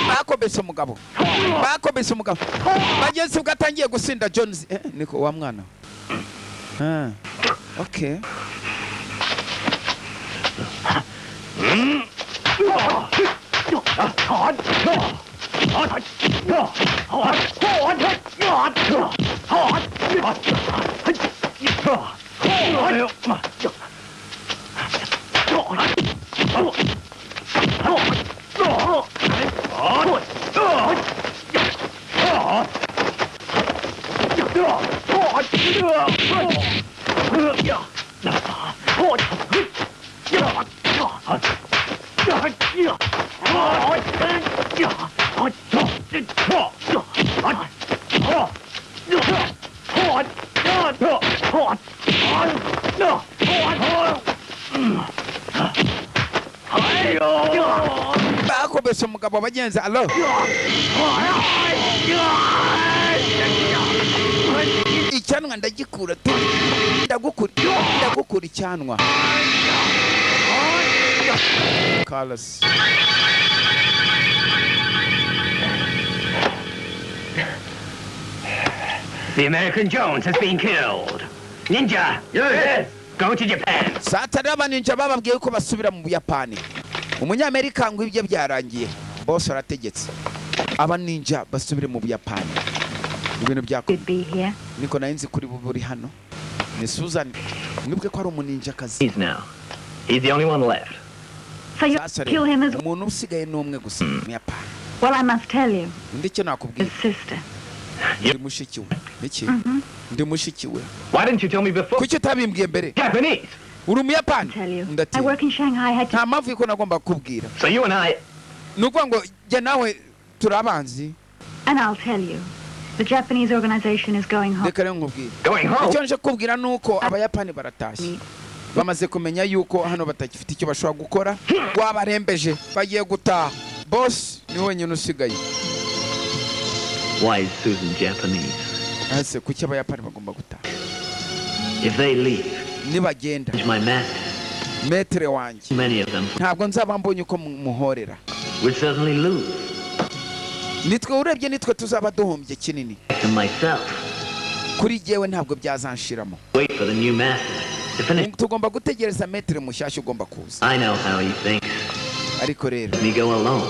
bakobese umugabo. Bakobese umugabo. Bagenzi ubwo atangiye gusinda Jones. Niko wa mwana. Okay. Bakobesa umugabo bagenzi alo. Icyanwa ndagikura tu. Ndagukura icyanwa. Carlos. The American Jones has been killed. Ninja! Yes! Go to Japan. Satara ninja bababwiye ko basubira mu Buyapani. Umunyamerika ngo ibye byarangiye. Boss arategetse. Aba ninja basubire mu Buyapani. Ibintu byako. Niko narinzi kuri buri hano. Ni Susan. Mwibwe ko ari umuninja kazi. He's now. He's the only one left. So you kill him as umuntu usigaye n'umwe gusa mu Buyapani. Well, I must tell you. Ndicyo nakubwiye. His sister. Ndi mushiki we. Iki? Ndi mushiki we. Why didn't you tell me before? Kuki utabimbwiye mbere? Japanese. Uri umuyapani? I work in Shanghai. I had to. Nta mpamvu yuko nagomba kukubwira. So you and I. Nukuvuga ngo jye nawe turabanzi. And I'll tell you. The Japanese organization is going home. Reka rero nkubwire. Going home. Icyo nje kubwira nuko abayapani baratashye. Bamaze kumenya yuko hano batagifite icyo bashobora gukora. Wabarembeje bagiye gutaha. Boss ni wenyine usigaye. Why is Susan Japanese? Ese kuki abayapani bagomba gutaha? If they leave, nibagenda my master, metre wanjye. Many of them. Ntabwo nzaba mbonye uko muhorera. We'll certainly lose. Nitwe urebye nitwe tuzaba duhombye kinini. To myself. Kuri jewe ntabwo byazanshiramo. Wait for the new master to finish. Tugomba gutegereza metre mushyashya ugomba kuza. I know how he thinks. Ariko rero. Me go alone.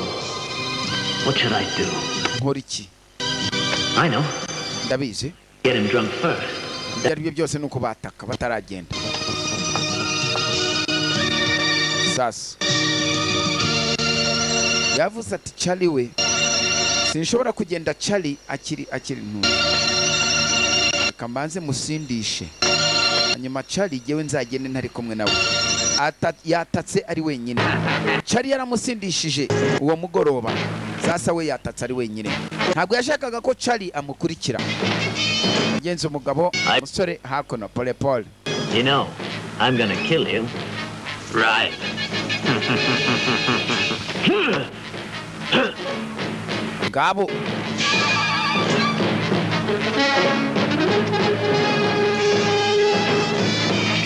What should I do? Nkora iki? I know. Ndabizi. Get him drunk first. Ibyo aribyo byose nuko bataka bataragenda. Sasa. Yavuze ati Charlie we sinshobora kugenda Charlie akiri ntuye. Reka mbanze musindishe. Hanyuma Charlie jewe nzagende ntari kumwe nawe. Yatatse ari wenyine. Charlie yaramusindishije uwo mugoroba. Sasa we yatatse ari wenyine. Ntabwo yashakaga ko Charlie amukurikira. Genze umugabo umusore hakuno pole pole. You know, I'm gonna kill you. Right. Ngabo.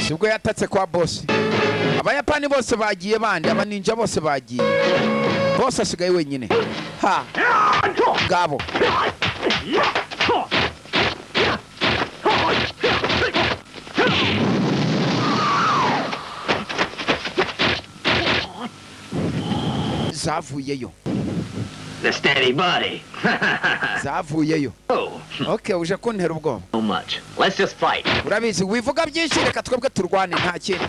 Sibwo yatatse kwa boss. Abayapani bose bagiye bandi, abaninja bose bagiye. Boss asigaye wenyine. Ha. Ngabo. Zavuyeyo. The steady body. Zavuyeyo. Okay, uje kuntera ubwoba. So much. Let's just fight. Urabizi wivuga byinshi reka twebwe turwane nta kintu.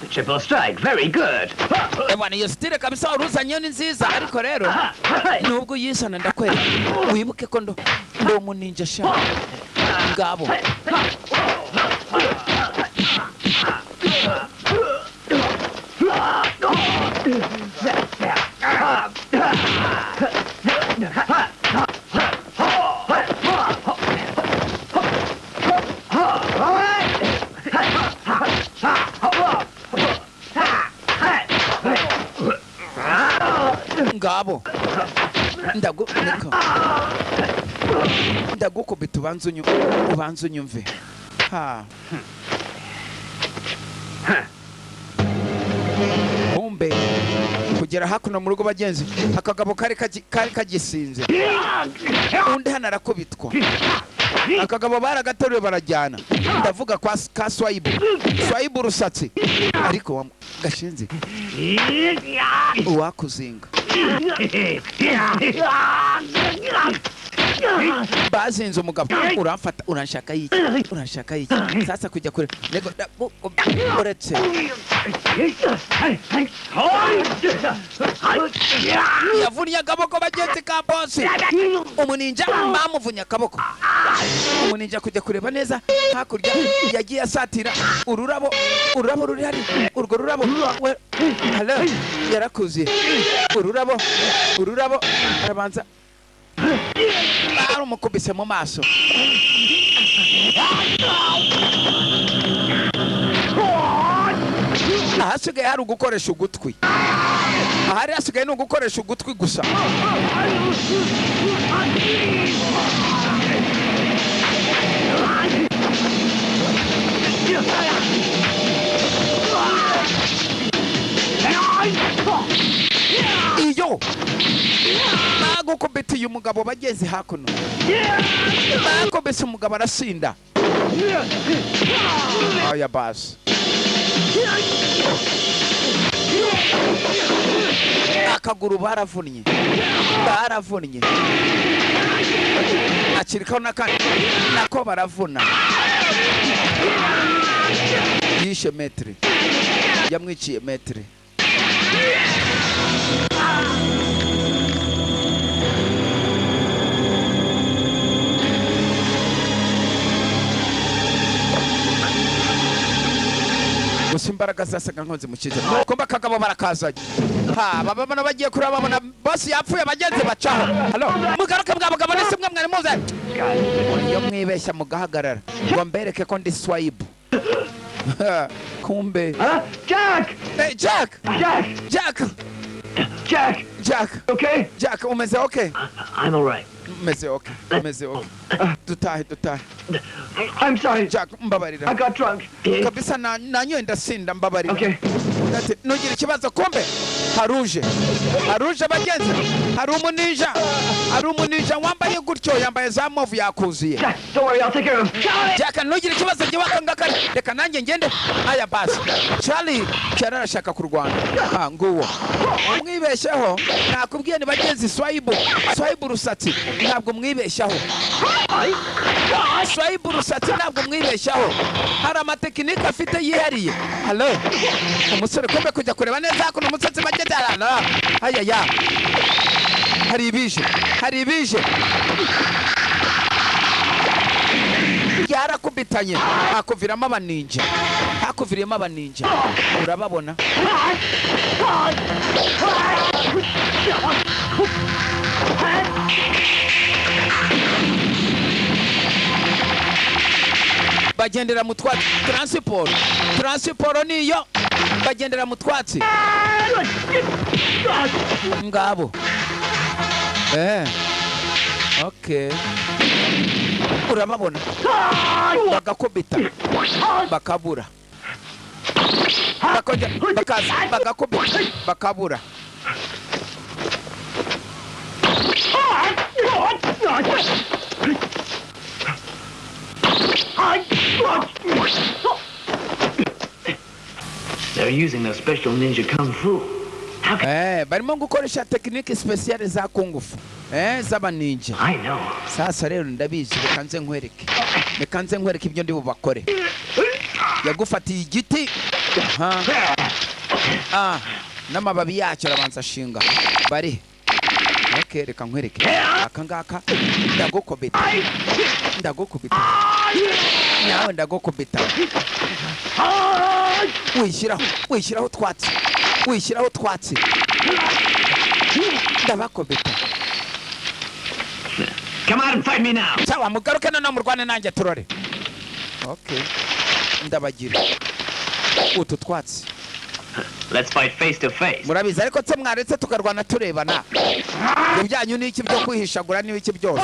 The triple strike, very good. Ebwana iyo style kabisa uruzanye ni nziza ariko rero nubwo yisana ndakwereka wibuke ko ndo umuninja sha ngabo. Ngabo ndagukubita ubanze unyumve. Ha. Kumbe kugera hakuno mu rugo bagenzi akagabo kari kagisinze undi hano arakubitwa. Akagabo baragateruye barajyana. Ndavuga kwa ka Swaibu. Swaibu rusatsi ariko gashinze uwakuzinga. Bazinze umugabo uramfata uranshaka iki uranshaka iki sasa kujya kure nego uretse Yavunnye akaboko, bagenzi ka bosi. Umuninja bamuvunnye akaboko. Umuninja kujya kureba neza hakurya, yagiye asatira ururabo. Ururabo ruri hari, urwo rurabo we hello, yarakuze ururabo. Ururabo arabanza barumukubise mu maso. Ahasigaye hari ugukoresha ugutwi, ahari hasigaye ni ugukoresha ugutwi gusa. Iyo bagukubitiye umugabo, bageze hakuno bakubise umugabo arasinda. Aya basi, akaguru baravunnye, baravunnye, akirikaho n'akandi nako baravuna. Yishe maître, yamwiciye maître. Gusa imbaraga zasaga nkaho zimukize. Kumba akagabo barakazanye, ha babona bagiye kureba, babona bosi yapfuye. Bagenzi bacaho, hello, mugaruke bwa bagabo ni simwe mwari muze. Iyo mwibeshya mugahagarara ngo mbereke ko ndi swayibu. Kumbe Jack! Hey, Jack! Jack! Jack! Jack! Jack! Okay? Jack, umeze okay? I'm all right. Umeze okay, umeze okay. Dutahe, dutahe. I'm sorry. Jack, mbabarira. I got drunk. Kabisa nanyoye ndasinda, mbabarira. Okay. Ati nugira ikibazo. Kumbe haruje, haruje bagenzi, hari umuninja, hari umuninja wambaye gutyo, yambaye za mauve, yakuziye. Jack, don't worry, I'll take care of him. Jack, ntugire ikibazo, jyewe aka ngaka reka nanjye ngende. Aya basi, Charlie cyari arashaka kurwana. Ah, nguwo mwibeshyeho, nakubwiye ni bagenzi. Swayibu, Swayibu Rusatsi, ntabwo mwibeshyaho. Swayibu Rusatsi ntabwo mwibeshyaho, hari amatekinike afite yihariye. Hello, umusore kumbe kujya kureba neza hakuno, umusatsi bageze arana. Ayaya, hari ibije, hari ibije, yarakubitanye hakuviramo abaninja, hakuviriyemo abaninja, urababona. Bagendera mu twatsi. Transport, transport niyo bagendera mu twatsi ngabo. Okay, urababona, bagakubita bakabura, bakongera bakaza bagakubita bakabura. They're using their special ninja kung fu. How can Barimo gukoresha tekinike spéciale za kung fu z'abaninja. I know? Sasa rero ndabizi, reka nze nkwereke, reka nze nkwereke ibyo ndi bubakore. Yagufatiye igiti. Aha. Ah, n'amababi yacyo arabanza ashinga bari. Okay, reka nkwereke aka ngaka, ndagukubita, ndagukubita nawe, ndagukubita. Wishyiraho, wishyiraho utwatsi, wishyiraho utwatsi, ndabakubita. Come out and fight me now. Sawa, mugaruke noneho murwane nanjye turore. Okay, ndabagira utu twatsi. Let's fight face to face. Murabizi ariko se mwaretse tukarwana turebana? Ibyo byanyu ni iki byo kwihishagura n'ibiki byose?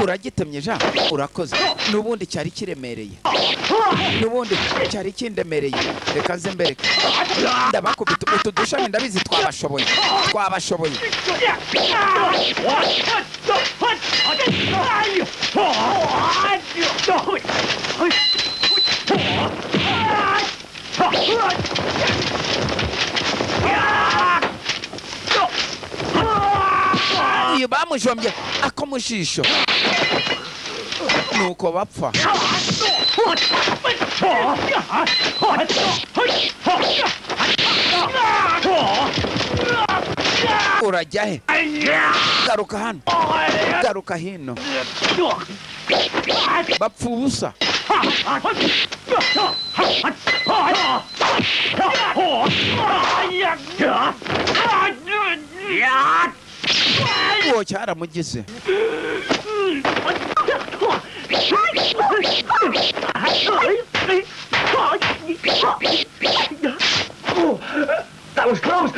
Uragitemye ja, urakoze. N'ubundi cyari kiremereye, n'ubundi cyari kindemereye. Reka nze mbereke, ndabakubita utu dushami, ndabizi twabashoboye, twabashoboye. Uyu bamujombye ako mu jisho. Nuko bapfa. Urajya he? Garuka hano, garuka hino. Bapfa ubusa. Uwo cyaramugize. That was close.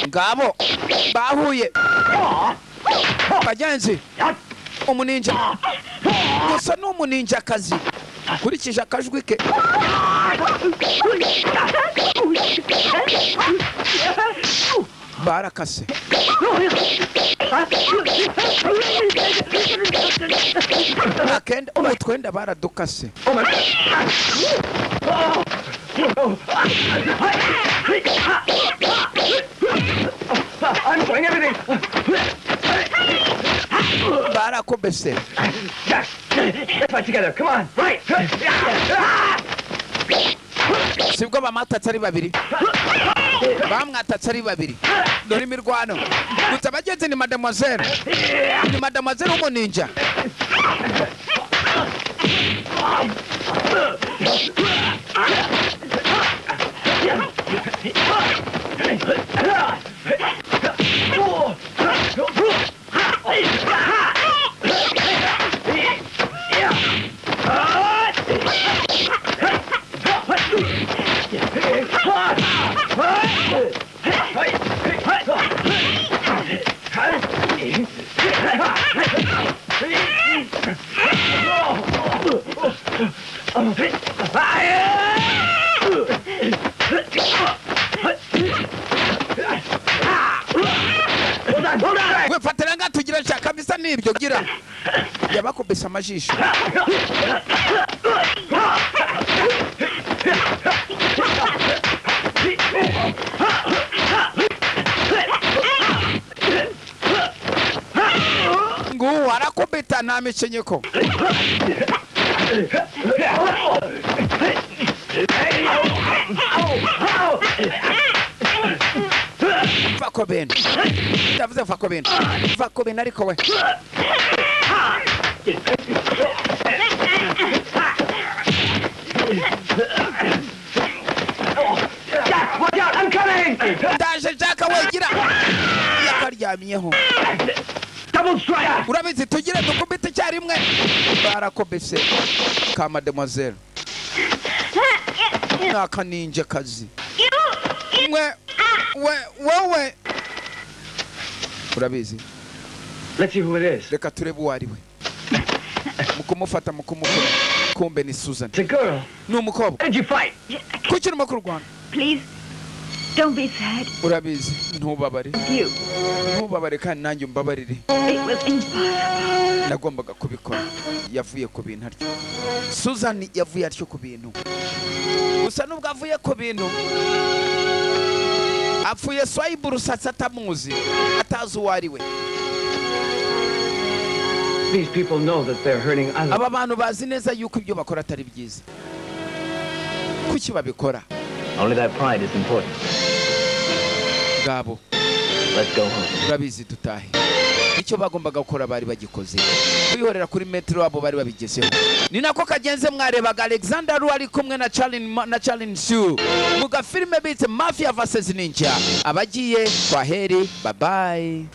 Ngabo bahuye bagenzi. Umuninja gusa ni umuninjakazi kurikije akajwi ke. Barakase. Akenda utwenda baradukase. I'm throwing everything. Barakubise. Yes. Let's fight together. Come on. Right. Sibwo bamwatatse ari babiri. Bamwatatse ari babiri. Dore imirwano. Gusa bagenzi ni mademoiselle. Ni mademoiselle w'umuninja. Wefatira nga tugira nshaka bisa n'ibyo gira. Yabakubise amajisho. Nguwo arakubita nta mikenyeko. Fakobin. Ndavuze Fakobin. Fakobin ariko we. Jack, watch out, I'm coming! Ndaje Jack wegira. Yakaryamyeho. Double strike. Urabizi tugire dukubite icyarimwe. Barakobese ka mademoiselle. Naka ninja kazi. Mwe we wowe. Urabizi. Let's see who it is. Reka turebe uwo ari we. Mukumufata mukumukora. Kumbe ni Susan. It's a girl. Ni umukobwa. Did you fight? Kuki urimo kurwana? Please don't be sad. Urabizi ntubabare. You. Ntubabare kandi nanjye umbabarire. It was impossible. Nagombaga kubikora. Yavuye ku bintu atyo. Susan yavuye atyo ku bintu. Gusa nubwo avuye ku bintu, apfuye Swaibu Rusatsi atamuzi, atazi uwo ari we. These people know that they're hurting others. Aba bantu bazi neza yuko ibyo bakora atari byiza. Kuki babikora? Only that pride is important. Ngabo. Let's go home. Urabizi dutahe. Icyo bagombaga gukora bari bagikoze. Kwihorera kuri metero abo bari babigezeho. Ni nako kagenze mwarebaga Alexander Ru ari kumwe na Charlene Sue mu gafilime bise Mafia vs Ninja. Abagiye kwa heri, bye bye.